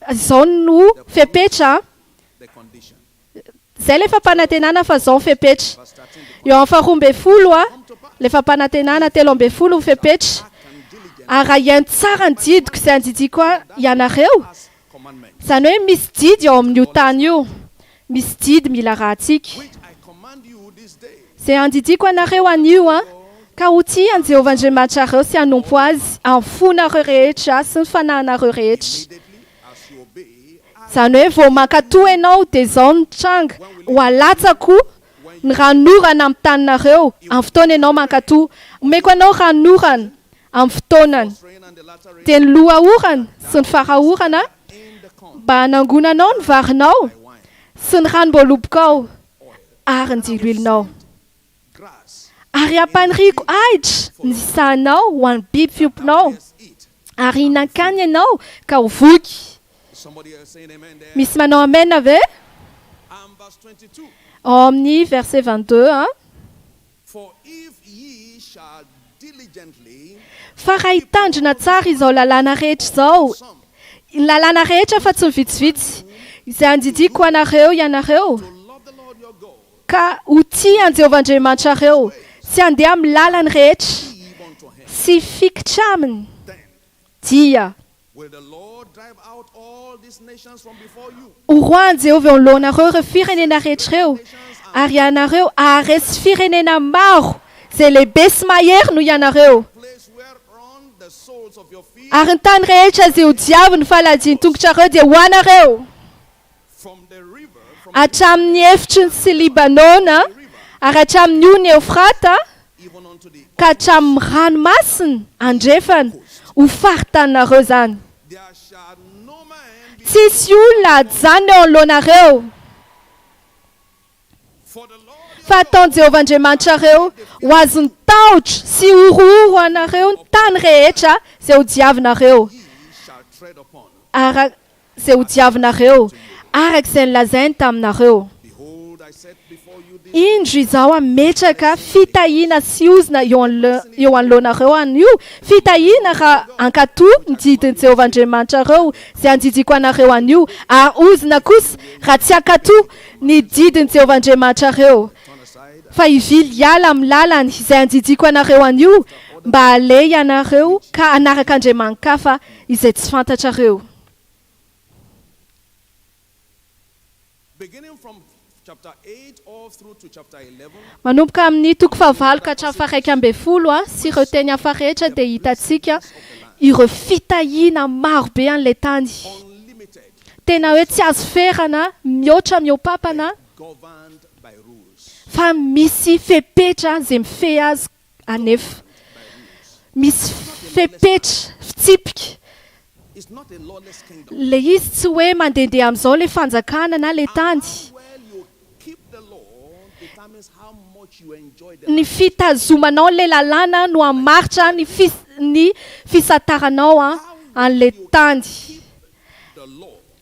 izao no fepetra, izay ilay fampanantenana fa izao ny fepetra. Eo amin'ny faharoa ambin'ny folo ilay fampanantenana, 13 ny fepetra. Ary raha hihaino tsara ny didiko izay andidiako ianareo, izany hoe misy didy ao amin'io tany io, misy didy mila arahantsika. Izay andidiako anareo anio, ka ho tia an'i Jehovah Andriamanitrareo sy hanompo Azy amin'ny fonareo rehetra sy ny fanahinareo rehetra. Izany hoe vao mankatò ianao dia izao no tranga, ho alatsako ny ranonorana amin'ny taninareo amin'ny fotoana ianao mankatò. Omeko anao ranonorana. amin'ny fotoanany, dia ny loha orana sy ny fara orana, mba hanangonanao ny varinao sy ny ranom-boalobokao ary ny diloilonao. Ary hampaniriako ahitra ny sahanao ho an'ny biby fiompinao, ary hihinan-kanina ianao ka ho voky. Misy manao amena ve? Ao amin'ny verset 22. Fa raha hitandrina tsara izao lalàna rehetra izao, ny lalàna rehetra fa tsy ny vitsivitsy, izay andidiako ho anareo ianareo, ka ho tia an'i Jehovah Andriamanitrareo sy handeha amin'ny lalany rehetra sy hifikitra aminy, dia. Horoahin'i Jehovah eo anoloanareo ireo firenena rehetra ireo, ary ianareo haharesy firenena maro izay lehibe sy mahery noho ianareo. Ary ny tany rehetra izay hodiavin'ny faladian-tongotrareo dia ho anareo. Hatramin'ny efitry ny sy Libanona, ary hatramin'ny ony Eofrata, ka hatramin'ny ranomasina andrefana, ho faritaninareo izany. Tsy hisy olona hajanona eo anoloanareo. Fa hataon'i Jehovah Andriamanitrareo ho azon'ny tahotra sy horohoro anareo ny tany rehetra izay hodiavinareo, araka izay hodiavinareo, araka izay nolazainy taminareo. Indro izaho hametraka fitahiana sy ozona eo eo anoloanareo anio, fitahiana raha hankatò ny didin'i Jehovah Andriamanitrareo izay andidiako anareo anio, ary ozona kosa raha tsy hankatò ny didin'i Jehovah Andriamanitrareo, fa hivily hiala amin'ny lalany izay andidiako anareo anio, mba haleha ianareo ka hanaraka andriamani-kafa izay tsy fantatrareo. Manomboka amin'ny toko fahavalo ka hatramin'ny faha-11 sy ireo teny hafa rehetra dia hitantsika ireo fitahiana maro be an'ilay tany. Tena hoe tsy azo ferana, mihoatra mihoa-papana, fa misy fepetra izay mifehy azy anefa. Misy fepetra, fitsipika. Ilay izy tsy hoe mandehandeha amin'izao ilay fanjakana na ilay tany. Ny fitazomanao an'ilay lalàna no hamaritra ny ny fisantaranao an'ilay tany.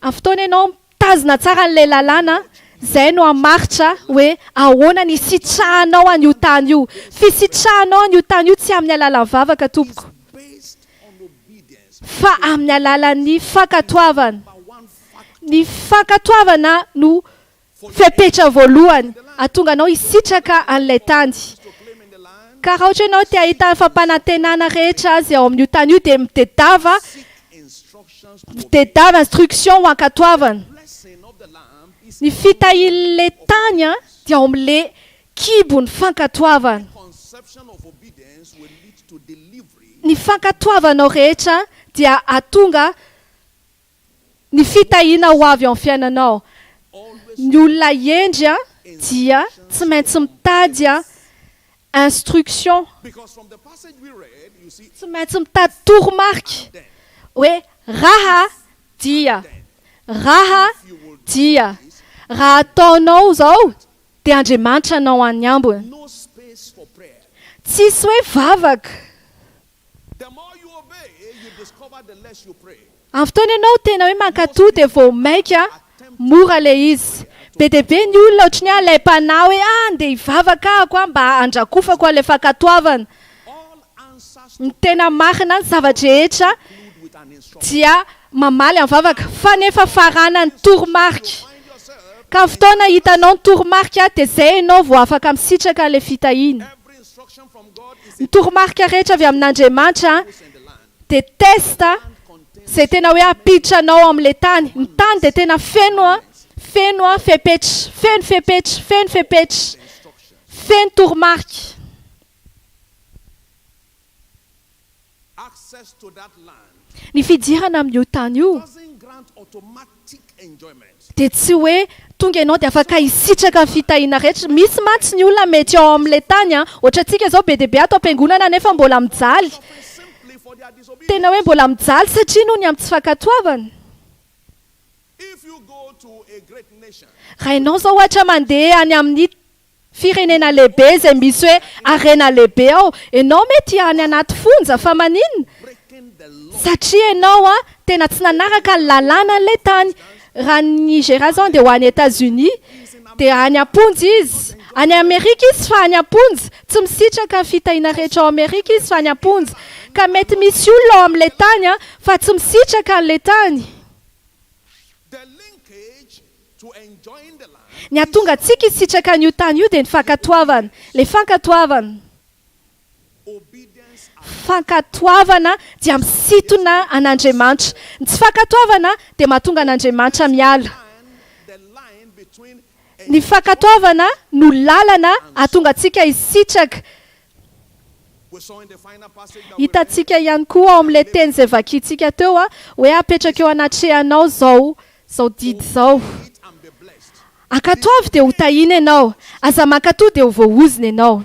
Amin'ny fotoana ianao mitazona tsara an'ilay lalàna, izay no hamaritra hoe ahoana ny hisitrahanao an'io tany io. Fisitrahanao an'io tany io tsy amin'ny alalan'ny vavaka tompoko, fa amin'ny alalan'ny fankatoavana. Ny fankatoavana no Fepetra voalohany hahatonga anao hisitraka an'ilay tany. Ka raha ohatra ianao te hahita ny fampanantenana rehetra azy ao amin'io tany io dia mitedava mitedava instruction ho ankatoavana. Ny fitahian'ilay tany dia ao amin'ilay kibon'ny fankatoavana. Ny fankatoavanao rehetra dia hahatonga Ny fitahiana ho avy ao amin'ny fiainanao. Ny olona hendry dia tsy maintsy mitady instruction, tsy maintsy mitady toromarika hoe raha dia, raha dia, raha ataonao izao dia Andriamanitra hanao an'ny ambiny. Tsisy hoe vavaka. Amin'ny fotoana ianao tena hoe mankatò dia vao maika mora ilay izy. Be dia be ny olona ohatry ny hoe alaim-panahy hoe ah andeha hivavaka ahako ah mba handrakofako an'ilay fankatoavana. Ny tena marina ny zava-drehetra dia mamaly amin'ny vavaka fa nefa faranan'ny toromarika. Ka amin'ny fotoana hitanao ny toromarika dia izay ianao vao afaka misitraka ilay fitahiana. Ny toromarika rehetra avy amin'Andriamanitra dia test izay tena hoe hampiditra anao ao amin'ilay tany. Ny tany dia tena feno feno fepetra, feno fepetra, feno fepetra, feno toromarika. Ny fidirana amin'io tany io dia tsy hoe tonga ianao dia afaka hisitraka ny fitahiana rehetra. Misy mantsy ny olona mety ao amin'ilay tany, ohatrantsika izao be dia be ato am-piangonana nefa mbola mijaly. Tena hoe mbola mijaly satria noho ny amin'ny tsy fankatoavana. Raha ianao izao ohatra mandeha any amin'ny firenena lehibe izay misy hoe harena lehibe ao, ianao mety any anaty fonja fa maninona? Satria ianao tena tsy nanaraka ny lalànan'ilay tany. Raha ny Nigeria izao dia ho any Etats-Unis dia any am-ponja izy. Any Amerika izy fa any am-ponja. Tsy misitraka ny fitahiana rehetra ao Amerika izy fa any am-ponja. Ka mety misy olona ao amin'ilay tany fa tsy misitraka an'ilay tany. Ny hahatonga antsika hisitraka an'io tany io dia ny fankatoavana. Ilay fankatoavana. Fankatoavana dia misintona an'Andriamanitra. Ny tsy fankatoavana dia mahatonga an'Andriamanitra miala. Ny fankatoavana no lalana hahatonga antsika hisitraka. Hitantsika ihany koa ao amin'ilay teny izay vakintsika teo hoe apetraka eo anatrehanao izao izao didy izao. Ankatoavy dia ho tahiana ianao, aza mankatò dia ho voaozona ianao.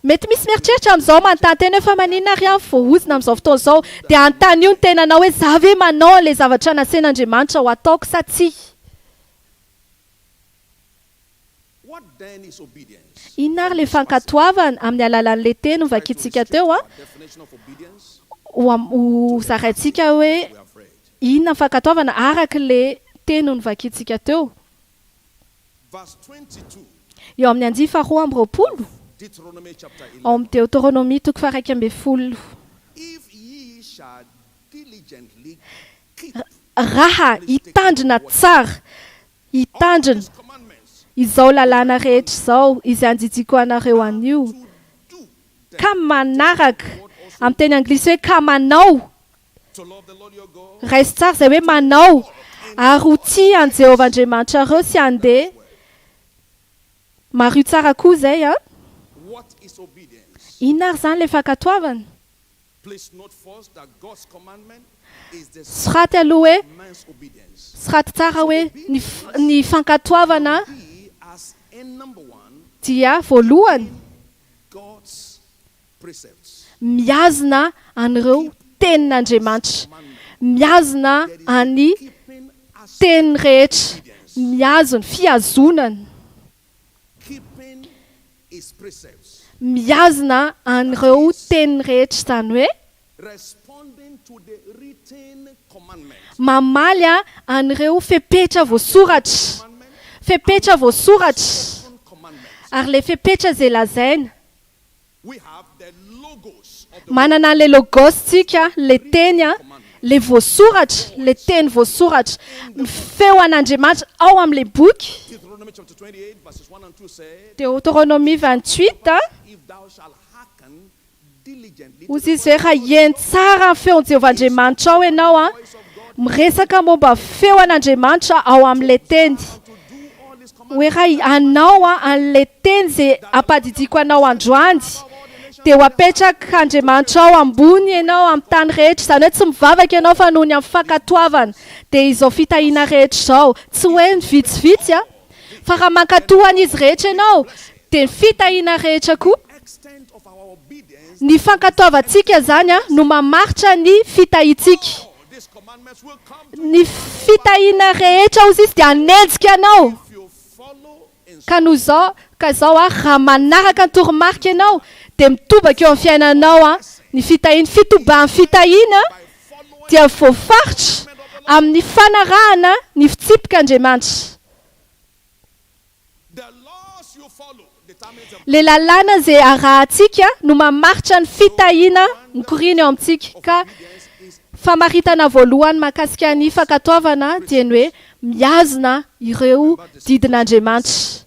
Mety misy mieritreritra amin'izao manontany tena hoe fa maninona ary aho voaozona amin'izao fotoana izao? Dia anontanio ny tenanao hoe za ve manao an'ilay zavatra nasain'Andriamanitra ho ataoko sa tsia? Inona ary ilay fankatoavana amin'ny alalan'ilay teny novakintsika teo? Ho zaraintsika hoe inona ny fankatoavana araka ilay teny novakintsika teo. Eo amin'ny andiany faharoa amby roapolo, ao amin'ny Deoteronomia toko faha-11. Raha hitandrina tsara Hitandrina izao lalàna rehetra izao izay andidiako anareo anio, ka manaraka, amin'ny teny anglisy hoe ka manao, raiso tsara izay hoe manao, ary ho tia an'i Jehovah Andriamanitrareo sy handeha, mariho tsara koa izay an! Inona ary izany ilay fankatoavana? Soraty aloha hoe, soraty tsara hoe ny ny fankatoavana dia voalohany mihazona an'ireo tenin'Andriamanitra, mihazona an'ny teniny rehetra, mihazona, fihazonana. Mihazona an'ireo teniny rehetra, izany hoe mamaly an'ireo fepetra voasoratra, fepetra voasoratra, ary ilay fepetra izay lazaina. Manana an'ilay logos tsika, ilay teny, ilay voasoratra, ilay teny voasoratra, ny feo an'Andriamanitra ao amin'ilay boky. Deoteronomia 28, Hozy izy hoe, Raha hihaino tsara ny feon'i Jehovah Andriamanitrao ianao, miresaka momba ny feo an'Andriamanitra ao amin'ilay teny. Hoe raha hanao an'ilay teny izay ampadidiako anao androany, dia ho apetrak'Andriamanitrao ambony ianao amin'ny tany rehetra. Izany hoe tsy mivavaka ianao fa noho ny amin'ny fankatoavana. Dia izao fitahiana rehetra izao. Tsy hoe ny vitsivitsy, fa raha mankatò an'izy rehetra ianao, dia ny fitahiana rehetra koa. Ny fankatoavantsika izany no mamaritra ny fitahiantsika. Ny fitahiana rehetra hozy izy dia hanenjika anao. Ka noho izao, ka izao ary, raha manaraka ny toromarika ianao, dia mitobaka eo amin'ny fiainanao ny fitahiana. Fitobahan'ny fitahiana dia voafaritra amin'ny fanarahana ny fitsipik'Andriamanitra. Ilay lalàna izay arahantsika no mamaritra ny fitahiana mikoriana eo amintsika. Ka famaritana voalohany mahakasika ny fankatoavana dia ny hoe mihazona ireo didin'Andriamanitra.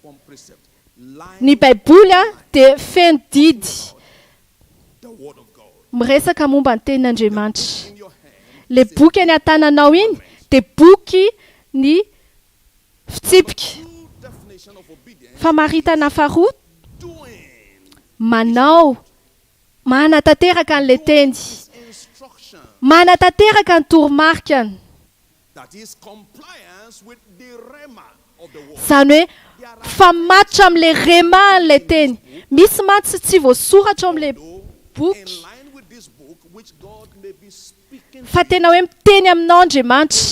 Ny Baiboly dia feno didy miresaka momba ny Tenin'Andriamanitra. Ilay boky eny an-tananao iny dia boky ny Fitsipika. Famaritana faharoa, manao, manatanteraka an'ilay teny. Manatanteraka ny toromarikany. Izany hoe mifamatotra amin'ilay rhema an'ilay teny. Misy mantsy tsy voasoratra ao amin'ilay boky. Fa tena hoe miteny aminao Andriamanitra.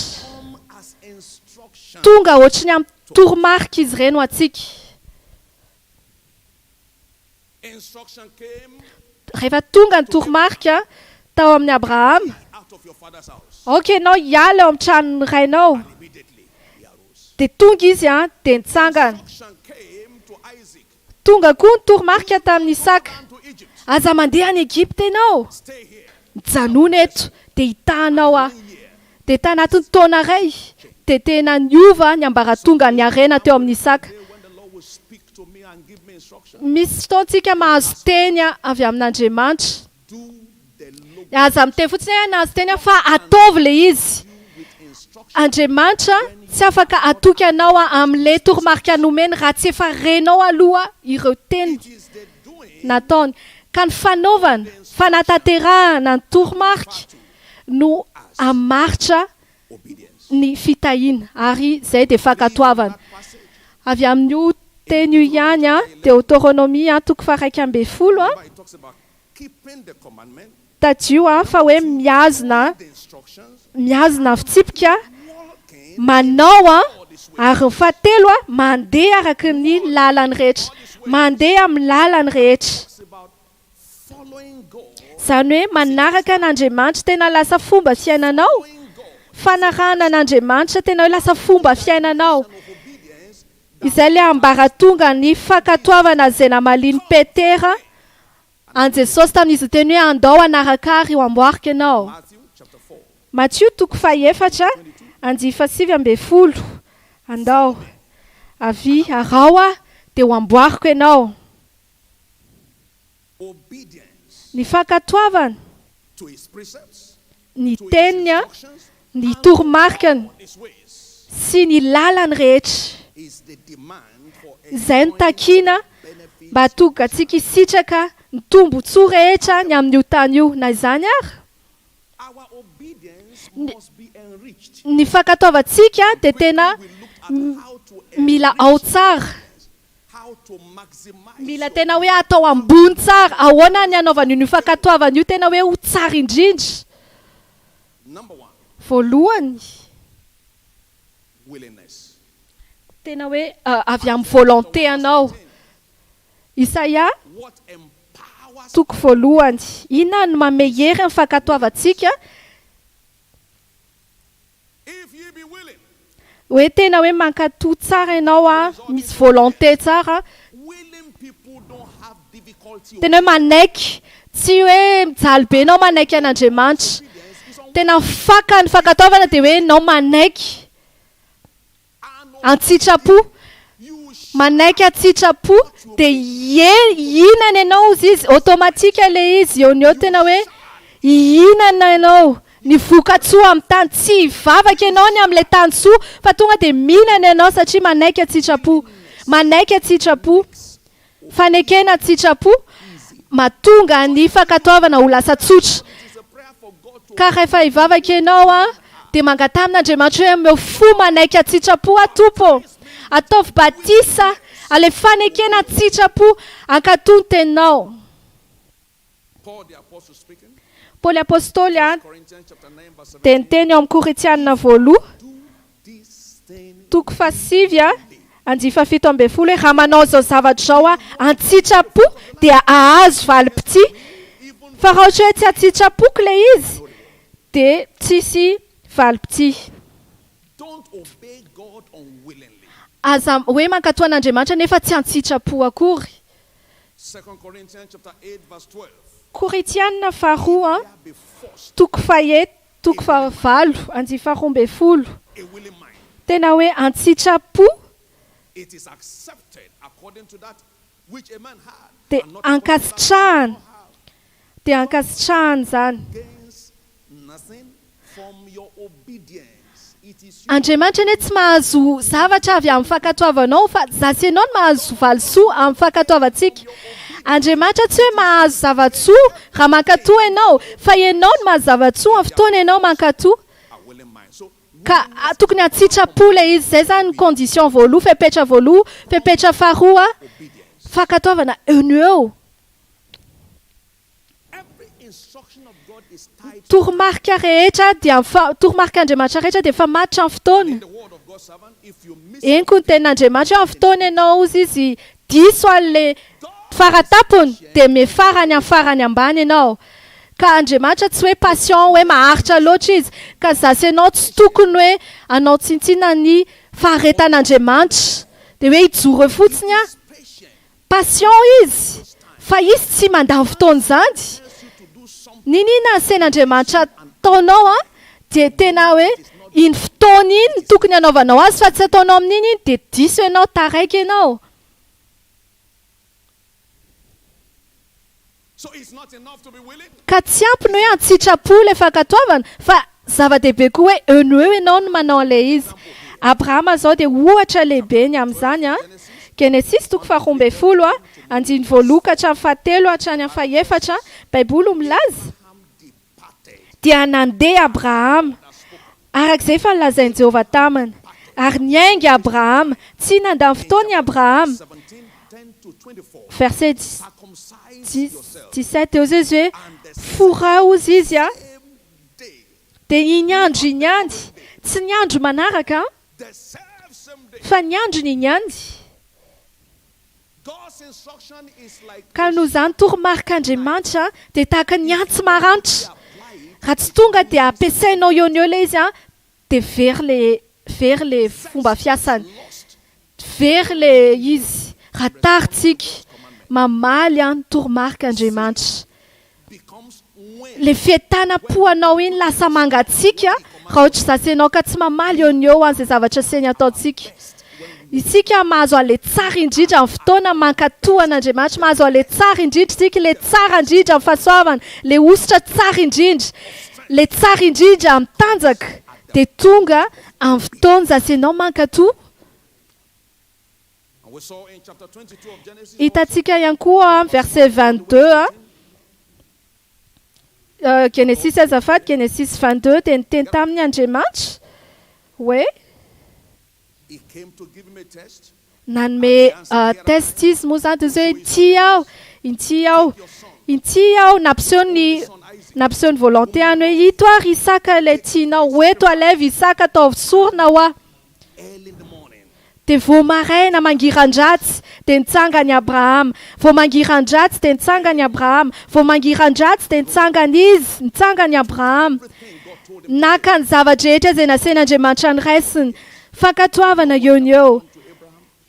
Tonga ohatry ny amin'ny toromarika izy ireny ho antsika. Rehefa tonga ny toromarika tao amin'i Abrahama, aoka ianao hiala eo amin'ny tranon'ny rainao, dia tonga izy dia nitsangana. Tonga koa ny toromarika tamin'i Isaka, Aza mandeha any Egypta ianao. Mijanòna eto, dia hitahanao aho. Dia tanatin'ny taona iray, dia tena niova ny ambaratongan'ny harena teo amin'i Isaka. Misy fotoantsika mahazo teny avy amin'Andriamanitra. Aza miteny fotsiny hoe nahazo teny aho fa ataovy ilay izy. Andriamanitra tsy afaka hatoky anao amin'ilay toromarika nomeny raha tsy efa renao aloha ireo teny nataony. Ka ny fanaovana, fanatanterahana ny toromarika no hamaritra ny fitahiana ary izay dia fankatoavana. Avy amin'io teny io ihany, Deoteronomia toko faha-11, Tadidio an fa hoe mihazona mihazona fitsipika, manao an, ary ny fahatelo an, mandeha araka ny lalany rehetra, mandeha amin'ny lalany rehetra. Izany hoe manaraka an'Andriamanitra tena lasa fomba fiainanao, fanarahana an'Andriamanitra tena hoe lasa fomba fiainanao. Izay ilay ambaratonga ny fankatoavana izay namalian'i Petera an'i Jesosy tamin'izy niteny hoe andao hanaraka ahy ry amboariko ianao. Matio toko fahefatra andihy fahasivy ambin'ny folo Andao, avia, araho aho, dia ho amboariko ianao. Ny fankatoavana ny teniny, ny toromarikany sy ny lalany rehetra. Izay no takiana mba hahatonga antsika hisitraka ny tombontsoa rehetra ny amin'io tany io. Na izany ary, ny fankatoavantsika dia tena mila ao tsara. Mila tena hoe atao ambony tsara. Ahoana ny hanaovana io fankatoavana io tena hoe ho tsara indrindra? Voalohany, tena hoe avy amin'ny volonté anao. Isaia toko voalohany. Inona no manome hery ny fankatoavantsika? Hoe tena hoe mankatò tsara ianao an, misy volonté tsara, tena hoe manaiky, tsy hoe mijaly be ianao manaiky an'Andriamanitra. Tena faka ny fankatoavana dia hoe ianao manaiky an-tsitrapo, manaiky an-tsitrapo dia hihinana ianao hozy izy, automatique ilay izy eo no eo tena hoe hihinana ianao ny vokatsoa amin'ny tany, tsy hivavaka ianao ny amin'ilay tany soa fa tonga dia mihinana ianao satria manaiky an-tsitrapo, manaiky an-tsitrapo, fanekena an-tsitrapo mahatonga ny fankatoavana ho lasa tsotra. Ka rehefa hivavaka ianao an, dia mangataha amin'Andriamanitra hoe omeo fo manaiky an-tsitrapo aho Tompo ô. Ataovy batisa, ilay fanekena an-tsitrapo, hankatò ny teninao. Paoly Apostoly dia niteny ao amin'ny Korintiana voaloha, toko fahasivy, andiany fahafito ambin'ny folo hoe, Raha manao izao zavatra izao aho an-tsitrapo dia hahazo valim-pitia, fa raha ohatra hoe tsy an-tsitrapoko ilay izy dia tsisy valim-pitia. Aza hoe mankatò an'Andriamanitra nefa tsy an-tsitrapo akory. Korintiana faharoa, toko fahe toko fahavalo, andiany faharoa ambin'ny folo. Tena hoe an-tsitrapo dia ankasitrahana, dia ankasitrahana izany. Andriamanitra anie tsy mahazo zavatra avy amin'ny fankatoavanao fa za sy ianao no mahazo valisoa amin'ny fankatoavantsika. Andriamanitra tsy hoe mahazo zava-tsoa raha mankatoa ianao fa ianao no mahazo zava-tsoa amin'ny fotoana ianao mankatoa. Ka tokony an-tsitrapo ilay izy. Izay izany ny condition voaloha, fepetra voaloha. Fepetra faharoa, fankatoavana eo no eo. Toromarika rehetra dia toromarik'Andriamanitra rehetra dia mifamatotra amin'ny fotoana. Henoko ny tenin'Andriamanitra hoe amin'ny fotoana ianao hozy izy diso an'ilay faratapony dia miafara any amin'ny farany ambany ianao. Ka Andriamanitra tsy hoe patient hoe maharitra loatra izy. Ka za sy ianao tsy tokony hoe hanao tsinontsinona ny faharetan'Andriamanitra. Dia hoe hijoro eo fotsiny aho. Patient izy fa izy tsy mandany fotoana izany. N'inona asain'Andriamanitra ataonao an, dia tena hoe iny fotoana iny no tokony hanaovanao azy fa tsy ataonao amin'iny iny dia diso ianao, taraiky ianao. Ka tsy ampy ny hoe an-tsitrapo ilay fankatoavana fa zava-dehibe koa hoe eo no eo ianao no manao an'ilay izy. Abrahama izao dia ohatra lehibe ny amin'izany an. Genesisy toko faharoa ambin'ny folo, andininy voaloha ka hatramin'ny fahatelo hatrany amin'ny fahefatra, Baiboly milaza, Dia nandeha Abrahama, araka izay efa nolazain'i Jehovah taminy. Ary niainga Abrahama. Tsy nandany fotoana i Abrahama. Verset 17, eo izy hoe, Forao hozy izy a. Dia iny andro iny ihany, tsy ny andro manaraka, fa ny androny iny ihany. Ka noho izany toromarik'Andriamanitra dia tahaka ny antsy maranitra. Raha tsy tonga dia ampiasainao eo no eo ilay izy dia very ilay very ilay fomba fiasany. Very ilay izy raha tarintsika mamaly ny toromarik'Andriamanitra. Ilay fientanam-po anao iny lasa mangatsiaka raha ohatr'izasy ianao ka tsy mamaly eo no eo an'izay zavatra asainy ataontsika. Isika mahazo an'ilay tsara indrindra amin'ny fotoana mankatò an'Andriamanitra, mahazo an'ilay tsara indrindra isika, ilay tsara indrindra amin'ny fahasoavana, ilay hosotra tsara indrindra, ilay tsara indrindra amin'ny tanjaka dia tonga amin'ny fotoana izasy ianao mankatò. Hitantsika ihany koa ao amin'ny verset 22, Genesisy azafady, Genesisy 22 dia niteny taminy Andriamanitra hoe, nanome test izy moa izany dia izy hoe inty aho, inty aho, inty aho, nampiseho ny nampiseho ny volonté-any hoe ito ary Isaka ilay tianao, ho eto alaivo Isaka ataovy sorona hoa. Dia vao maraina mangiran-dratsy dia nitsangana i Abrahama. Vao mangiran-dratsy dia nitsangana i Abrahama. Vao mangiran-dratsy dia nitsangana izy, nitsangana i Abrahama. Naka ny zava-drehetra izay nasain'Andriamanitra noraisiny. Fankatoavana eo no eo.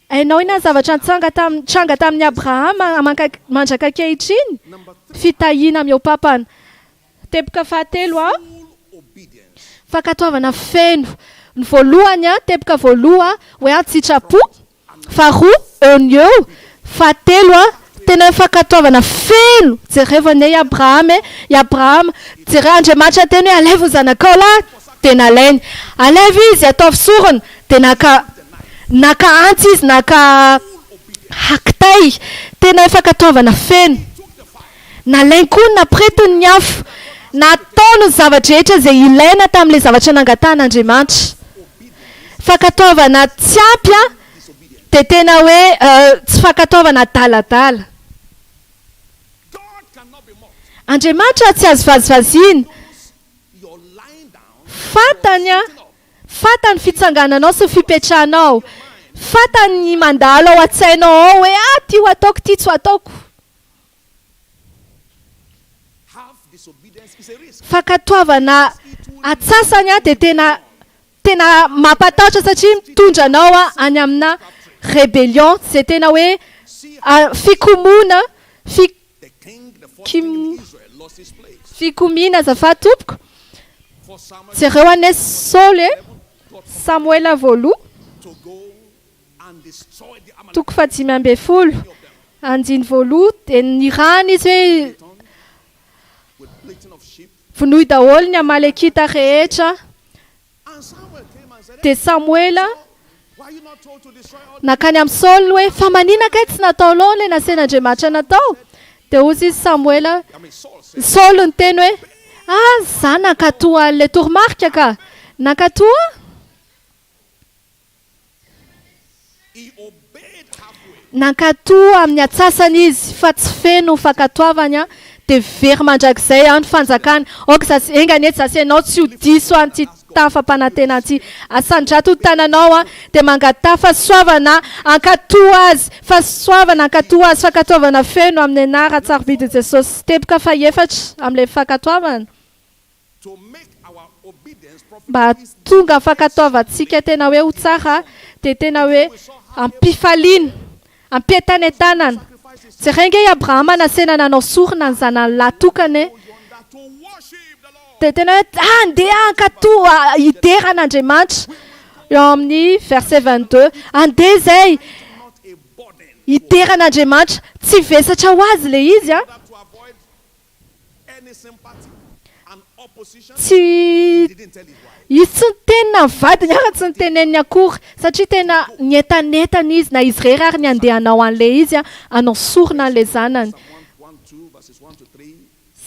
Hainao inona ny zavatra nitsanga tam, nitranga tamin'i Abrahama mandraka ankehitriny? Fitahiana mihoa-pampana. Teboka fahatelo a. Fankatoavana feno. Ny voalohany a, teboka voaloha hoe an-tsitrapo. Faharoa, eo no eo. Fahatelo a, tena hoe fankatoavana feno. Jerevo anie i Abrahama e. I Abrahama, jereo Andriamanitra niteny hoe alaivo ny zanakao lahy, dia nalainy. Alaivo izy, ataovy sorona, dia naka naka antsy izy, naka kitay. Tena hoe fankatoavana feno. Nalainy koa ny nampiretiny ny afo. Nataony ny zava-drehetra izay ilaina tamin'ilay zavatra nangatahan'Andriamanitra. Fankatoavana tsy ampy dia tena hoe tsy fankatoavana adaladala. Andriamanitra tsy azo vazivaziana. Fantany Fantany ny fitsangananao sy ny fipetrahanao. Fantany ny mandalo ao an-tsainao ao hoe ah ity ho ataoko, ity tsy ho ataoko. Fankatoavana atsasany dia tena tena mampatahotra satria mitondra anao any amina rébellion izay tena hoe fikomoana, fikomiana azafady tompoko. Jereo anie Saoly e, Samoela voaloha. Toko fahadimy ambin'ny folo, andiny voaloha, dia nirahana izy hoe vonoy daholo ny Amalekita rehetra. Dia Samoela nankany amin'i Saoly hoe, fa maninona kay tsy nataonao ilay nasain'Andriamanitra natao? Dia hoy izy Samoela, Saoly niteny hoe, ah, za nankatò an'ilay toromarika ka. Nankatò aho. Nankatò amin'ny atsasany izy fa tsy feno ny fankatoavany dia very mandrakizay ny fanjakany. Aoka za sy enga anie za sy ianao tsy ho diso an'ity tany fampanantenana ity. Asandrato ny tananao dia mangataha fahasoavana hankatò azy, fahasoavana hankatò azy, fankatoavana feno amin'ny anaran-tsarobidin'i Jesosy. Teboka fahefatra amin'ilay fankatoavana. Mba hahatonga ny fankatoavantsika tena hoe ho tsara dia tena hoe am-pifaliana, am-pientanentanana. Jereo ange i Abrahama nasena nanao sorona ny zanany lahy tokana e! Dia tena hoe ah ndeha hankatò hidera an'Andriamanitra eo amin'ny verset 22. Andeha izay hidera an'Andriamanitra. Tsy vesatra ho azy ilay izy an! Tsy izy tsy niteny na ny vadiny ary tsy niteneniny akory satria tena nientanentana izy na izy irery ary ny handeha hanao an'ilay izy hanao sorona an'ilay zanany.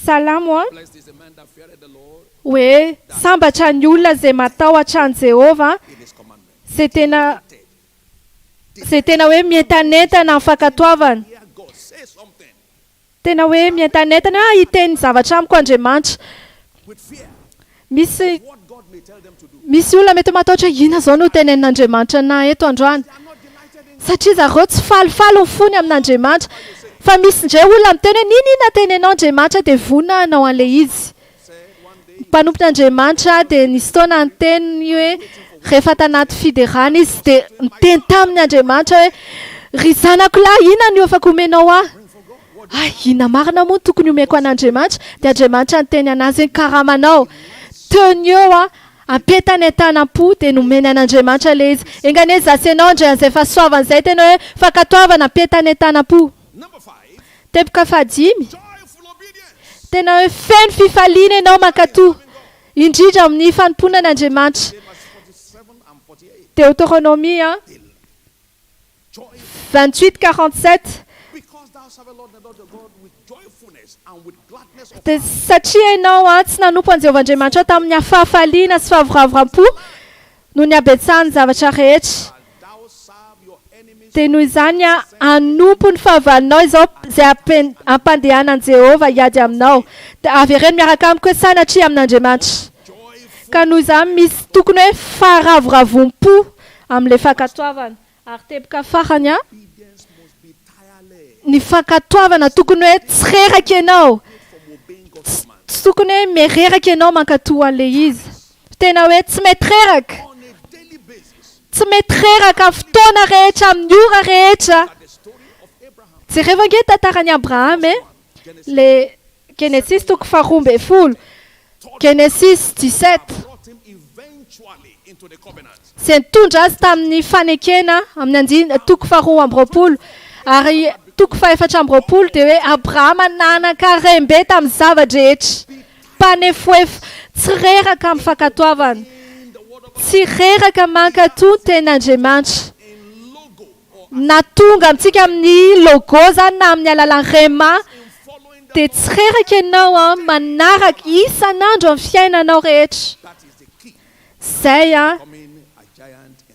Salamo a. Hoe sambatra ny olona izay matahotra an'i Jehovah, izay tena izay tena hoe mientanentana amin'ny fankatoavana. Tena hoe mientanentana hoe hiteny zavatra amiko Andriamanitra. Misy misy olona mety matahotra hoe inona izao no hotenenin'Andriamanitra anah eto androany. Satria zareo tsy falifaly ny fony amin'Andriamanitra. Fa misy indray olona miteny hoe n'inon'inona tenenao Andriamanitra dia vonona hanao an'ilay izy. Ny mpanompon'Andriamanitra dia nisy fotoana niteny hoe rehefa tanaty fiderana izy dia niteny taminy Andriamanitra hoe ry zanako lahy inona no afaka omenao ahy? Hay, inona marina moa no tokony omeko an'Andriamanitra? Dia Andriamanitra niteny an'azy hoe ny karamanao. Teo no eo aho, ampientanentanam-po dia nomeny an'Andriamanitra ilay izy. Enga anie izaho sy ianao handray an'izay fahasoavana izay tena hoe fankatoavana ampientanentanam-po. Teboka fahadimy, tena hoe feno fifaliana ianao mankatò, indrindra amin'ny fanompoana an'Andriamanitra. Deoteronomia 28, 47. Dia satria ianao tsy nanompo an'i Jehovah Andriamanitrao tamin'ny hafahafaliana sy fahavoravoram-po noho ny habetsahan'ny zavatra rehetra, dia noho izany hanompo ny fahavalonao izao izay hampandehanan'i Jehovah hiady aminao. Dia avereno miaraka amiko hoe sanatria amin'Andriamanitra. Ka noho izany misy tokony hoe faharavoravoam-po amin'ilay fankatoavana. Ary teboka farany an, ny fankatoavana tokony hoe tsy reraka ianao, tsy tokony hoe miha-reraka ianao mankatò an'ilay izy. Tena hoe tsy mety reraka, tsy mety reraka amin'ny fotoana rehetra, amin'ny ora rehetra. Jerevo ange ny tantaran'i Abrahama e, ilay Genesisy toko faharoa ambin'ny folo, Genesisy 17. Izay nitondra azy tamin'ny fanekena amin'ny andininy toko faharoa amby roapolo ary toko fahefatra amby roapolo dia hoe Abrahama nanan-karem-be tamin'ny zava-drehetra, mpanefoefo, tsy reraka amin'ny fankatoavana, tsy reraka mankatò ny tenin'Andriamanitra. Na tonga amintsika amin'ny logo izany na amin'ny alalan'ny rhema dia tsy reraka ianao an, manaraka isan'andro amin'ny fiainanao rehetra. Izay an,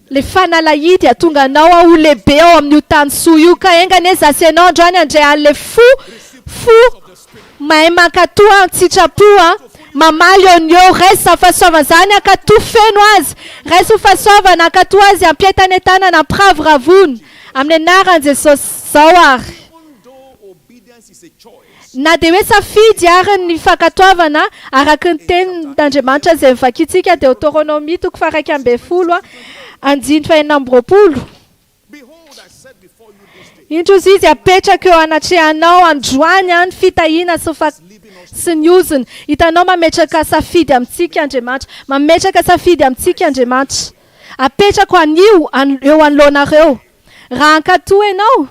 ilay fanalahidy hahatonga anao ho lehibe ao amin'io tany soa io. Ka enga anie izaho sy ianao androany handray an'ilay fo, fo mahay mankatò an-tsitrapo an, mamaly eo no eo. Raiso izany fahasoavana izany, hankatò feno azy. Raiso ho fahasoavana, hankatò azy ampientanentanana, ampiravoravoana. Amin'ny anaran'i Jesosy. Izao ary. Na dia hoe safidy ary ny fankatoavana araka ny tenin'Andriamanitra izay novakintsika Deoteronomia toko faha-11 andininy faha-26. Indro hozy izy apetrako eo anatrehanao androany ny fitahiana sy ny sy ny ozona. Hitanao mametraka safidy amintsika Andriamanitra. Mametraka safidy amintsika Andriamanitra. Apetrako anio eo anoloanareo. Raha hankatò ianao,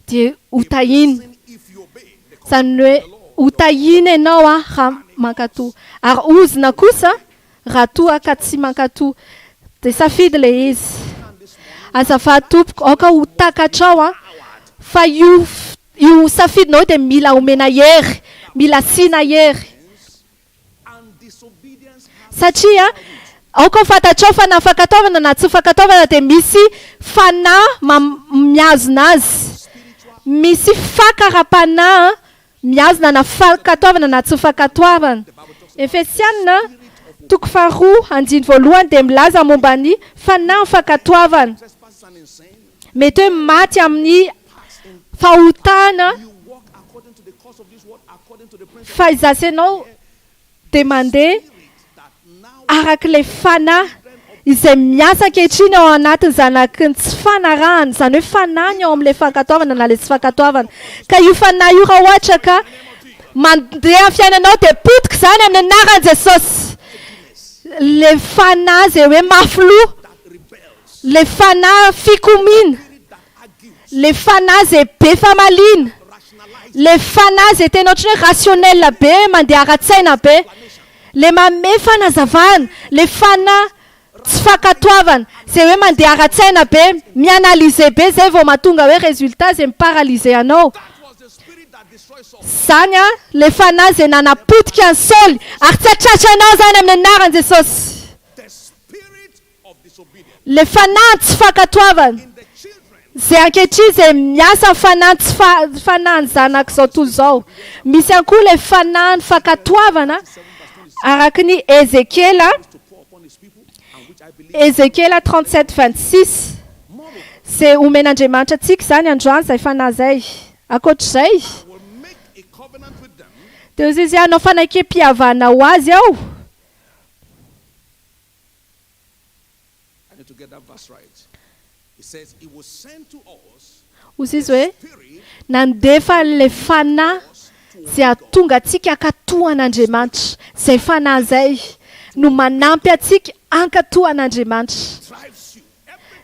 dia ho tahiana. Izany hoe ho tahiana ianao raha mankatò. Ary ozona kosa raha toa ka tsy mankatò. Dia safidy ilay izy. Azafady tompoko, aoka ho takatrao fa io io safidinao io dia mila omena hery, mila asiana hery. Satria. Aoka ho fantatrao fa na fankatoavana na tsy fankatoavana dia misy fanahy mihazona azy. Misy faka ara-panahy mihazona na fankatoavana na tsy fankatoavana. Efesiana toko faharoa andiny voalohany dia milaza momba ny fanahy fankatoavana. Mety hoe maty amin'ny fahotana fa izaho sy ianao dia mandeha araka ilay fanahy izay miasa ankehitriny ao anatin'ny zanaky ny tsy fanarahana, izany hoe fanahy ny ao amin'ilay fankatoavana na ilay tsy fankatoavana. Ka io fanahy io raha ohatra ka mandeha amin'ny fiainanao dia potika izany amin'ny anaran'i Jesosy. Ilay fanahy izay hoe mafy loha, ilay fanahy fikomiana, Le fanahy zay be famaliana, le fanahy zay tena ohatran'ny hoe rationnel be, mandeha ara-tsaina be, le manome fanazavana, le fanahy tsy fankatoavana, zay hoe mandeha ara-tsaina be, mi-analyser be zay vao mahatonga hoe résultat zay mi-paralyser anao. Zany an, le fanahy zay nanapotika an'i Saoly, ary tsy hatratra anao zany amin'ny anaran'i Jesosy. Ilay fanahy tsy fankatoavana, izay ankehitriny izay miasa amin'ny fanahy tsy fa, fanahin'ny zanak'izao tontolo izao. Misy ihany koa ilay fanahin'ny fankatoavana araka ny Ezekiela, Ezekiela 37, 26, izay omen'Andriamanitra antsika izany androany izay fanahy izay. Ankoatr'izay, dia hoy izy, Hanao fanekempihavanana ho azy Aho. Hoy izy hoe, Nandefa an'ilay Fanahy izay hahatonga antsika hankatò an'Andriamanitra. Izay Fanahy izay no manampy antsika hankatò an'Andriamanitra.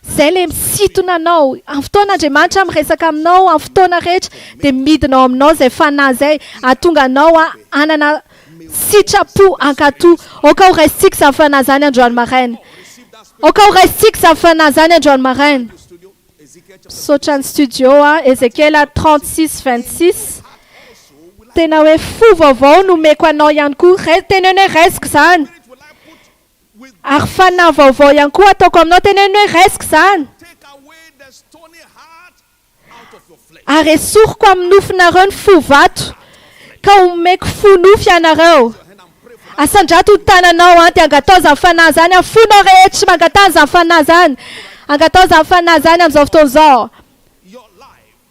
Izay ilay misintona anao. Amin'ny fotoana Andriamanitra miresaka aminao, amin'ny fotoana rehetra, dia midina ao aminao izay Fanahy izay, hahatonga anao hanana sitrapo hankatò. Aoka ho raisintsika izany Fanahy izany androany maraina. Aoka ho raisintsika izany Fanahy izany androany maraina. Misaotra ny studio a. Ezekiela 36, 26. Tena hoe fo vaovao no omeko anao ihany koa. Teneno hoe raisiko izany. Ary fanahy vaovao ihany koa ataoko aminao. Teneno hoe raisiko izany. Ary esoriko amin'ny nofonareo ny fo vato, ka homeko fo nofo ianareo. Asandrato ny tananao an, dia angatao izany fanahy izany amin'ny fonao rehetra, mangataha izany fanahy izany, angatao izany fanahy izany amin'izao fotoana izao.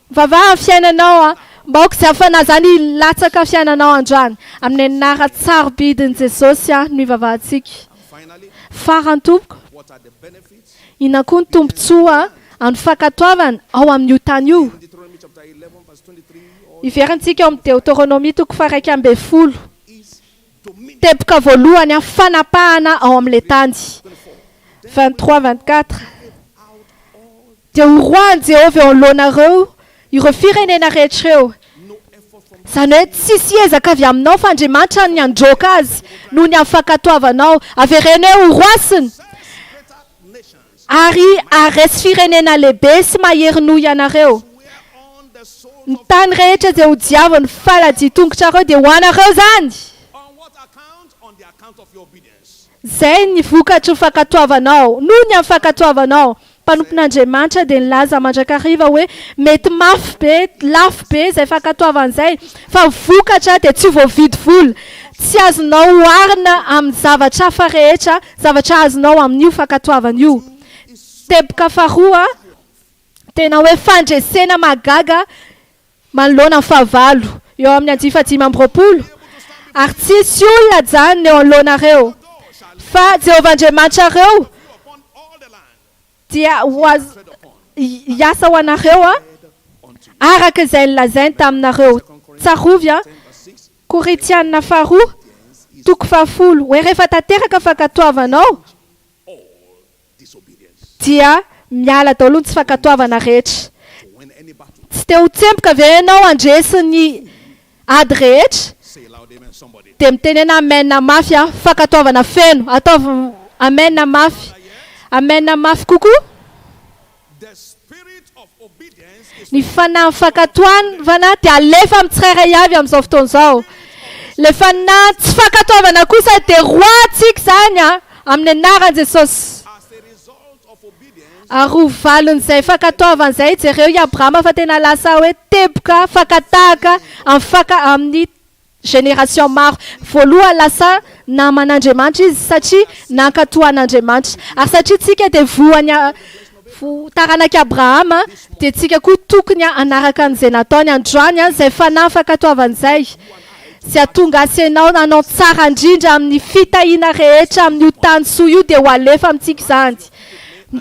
Mivavaha amin'ny fiainanao an, mba aoka izany fanahy izany hilatsaka amin'ny fiainanao androany. Amin'ny anaran-tsarobidin'i Jesosy an, no ivavahantsika. Farany tompoko. Inona koa ny tombontsoa amin'ny fankatoavana ao amin'io tany io? Hiverintsika ao amin'ny Deoteronomia toko faha-11. Teboka voalohany, fanapahana ao amin'ilay tany. 23, 24. Dia horoahin'i Jehovah eo anoloanareo ireo firenena rehetra ireo. Izany hoe tsisy ezaka avy aminao fa Andriamanitra ny handroaka azy noho ny amin'ny fankatoavanao. Avereno hoe horoasina ary haharesy firenena lehibe sy mahery noho ianareo. Ny tany rehetra izay hodiavin'ny faladia-tongotrareo dia ho anareo izany. Izay ny vokatry ny fankatoavanao. Noho ny amin'ny fankatoavanao. Mpanompon'Andriamanitra dia nilaza mandrakariva hoe mety mafy be, lafo be izay fankatoavana izay, fa ny vokatra dia tsy ho voavidy vola. Tsy azonao oharina amin'ny zavatra hafa rehetra, zavatra azonao amin'io fankatoavana io. Teboka faharoa, tena hoe fandresena mahagaga manoloana ny fahavalo, eo amin'ny andiany fahadimy amby roapolo, Ary tsy hisy olona hijanona eo anoloanareo, fa Jehovah Andriamanitrareo dia ho azo hiasa ho anareo araka izay nolazainy taminareo. Tsarovy, Korintiana faharoa, toko fahafolo, hoe rehefa tanteraka ny fankatoavanao, dia miala daholo ny tsy fankatoavana rehetra. Tsy te ho tsemboka ve ianao handresy ny ady rehetra? Dia mitenena amen mafy an, fankatoavana feno, ataovy amen mafy, amen mafy kokoa. Ny fanahin'ny fankatoavana dia alefa amin'ny tsirairay avy amin'izao fotoana izao. Ilay fanahy tsy fankatoavana kosa dia roahantsika izany an! Amin'ny anaran'i Jesosy. Ary ho valin'izay fankatoavana izay, jereo i Abrahama fa tena lasa hoe teboka fakan-tahaka amin'ny faka amin'ny génération maro. Voalohany lasa naman'Andriamanitra izy satria nankatoa an'Andriamanitra. Ary satria tsika dia voan'ny taranak'i Abrahama dia tsika koa tokony hanaraka an'izay nataony androany izay fanahy fankatoavana izay. Izay hahatonga azy sy ianao hanao ny tsara indrindra amin'ny fitahiana rehetra amin'io tany soa io dia ho alefa amintsika izany.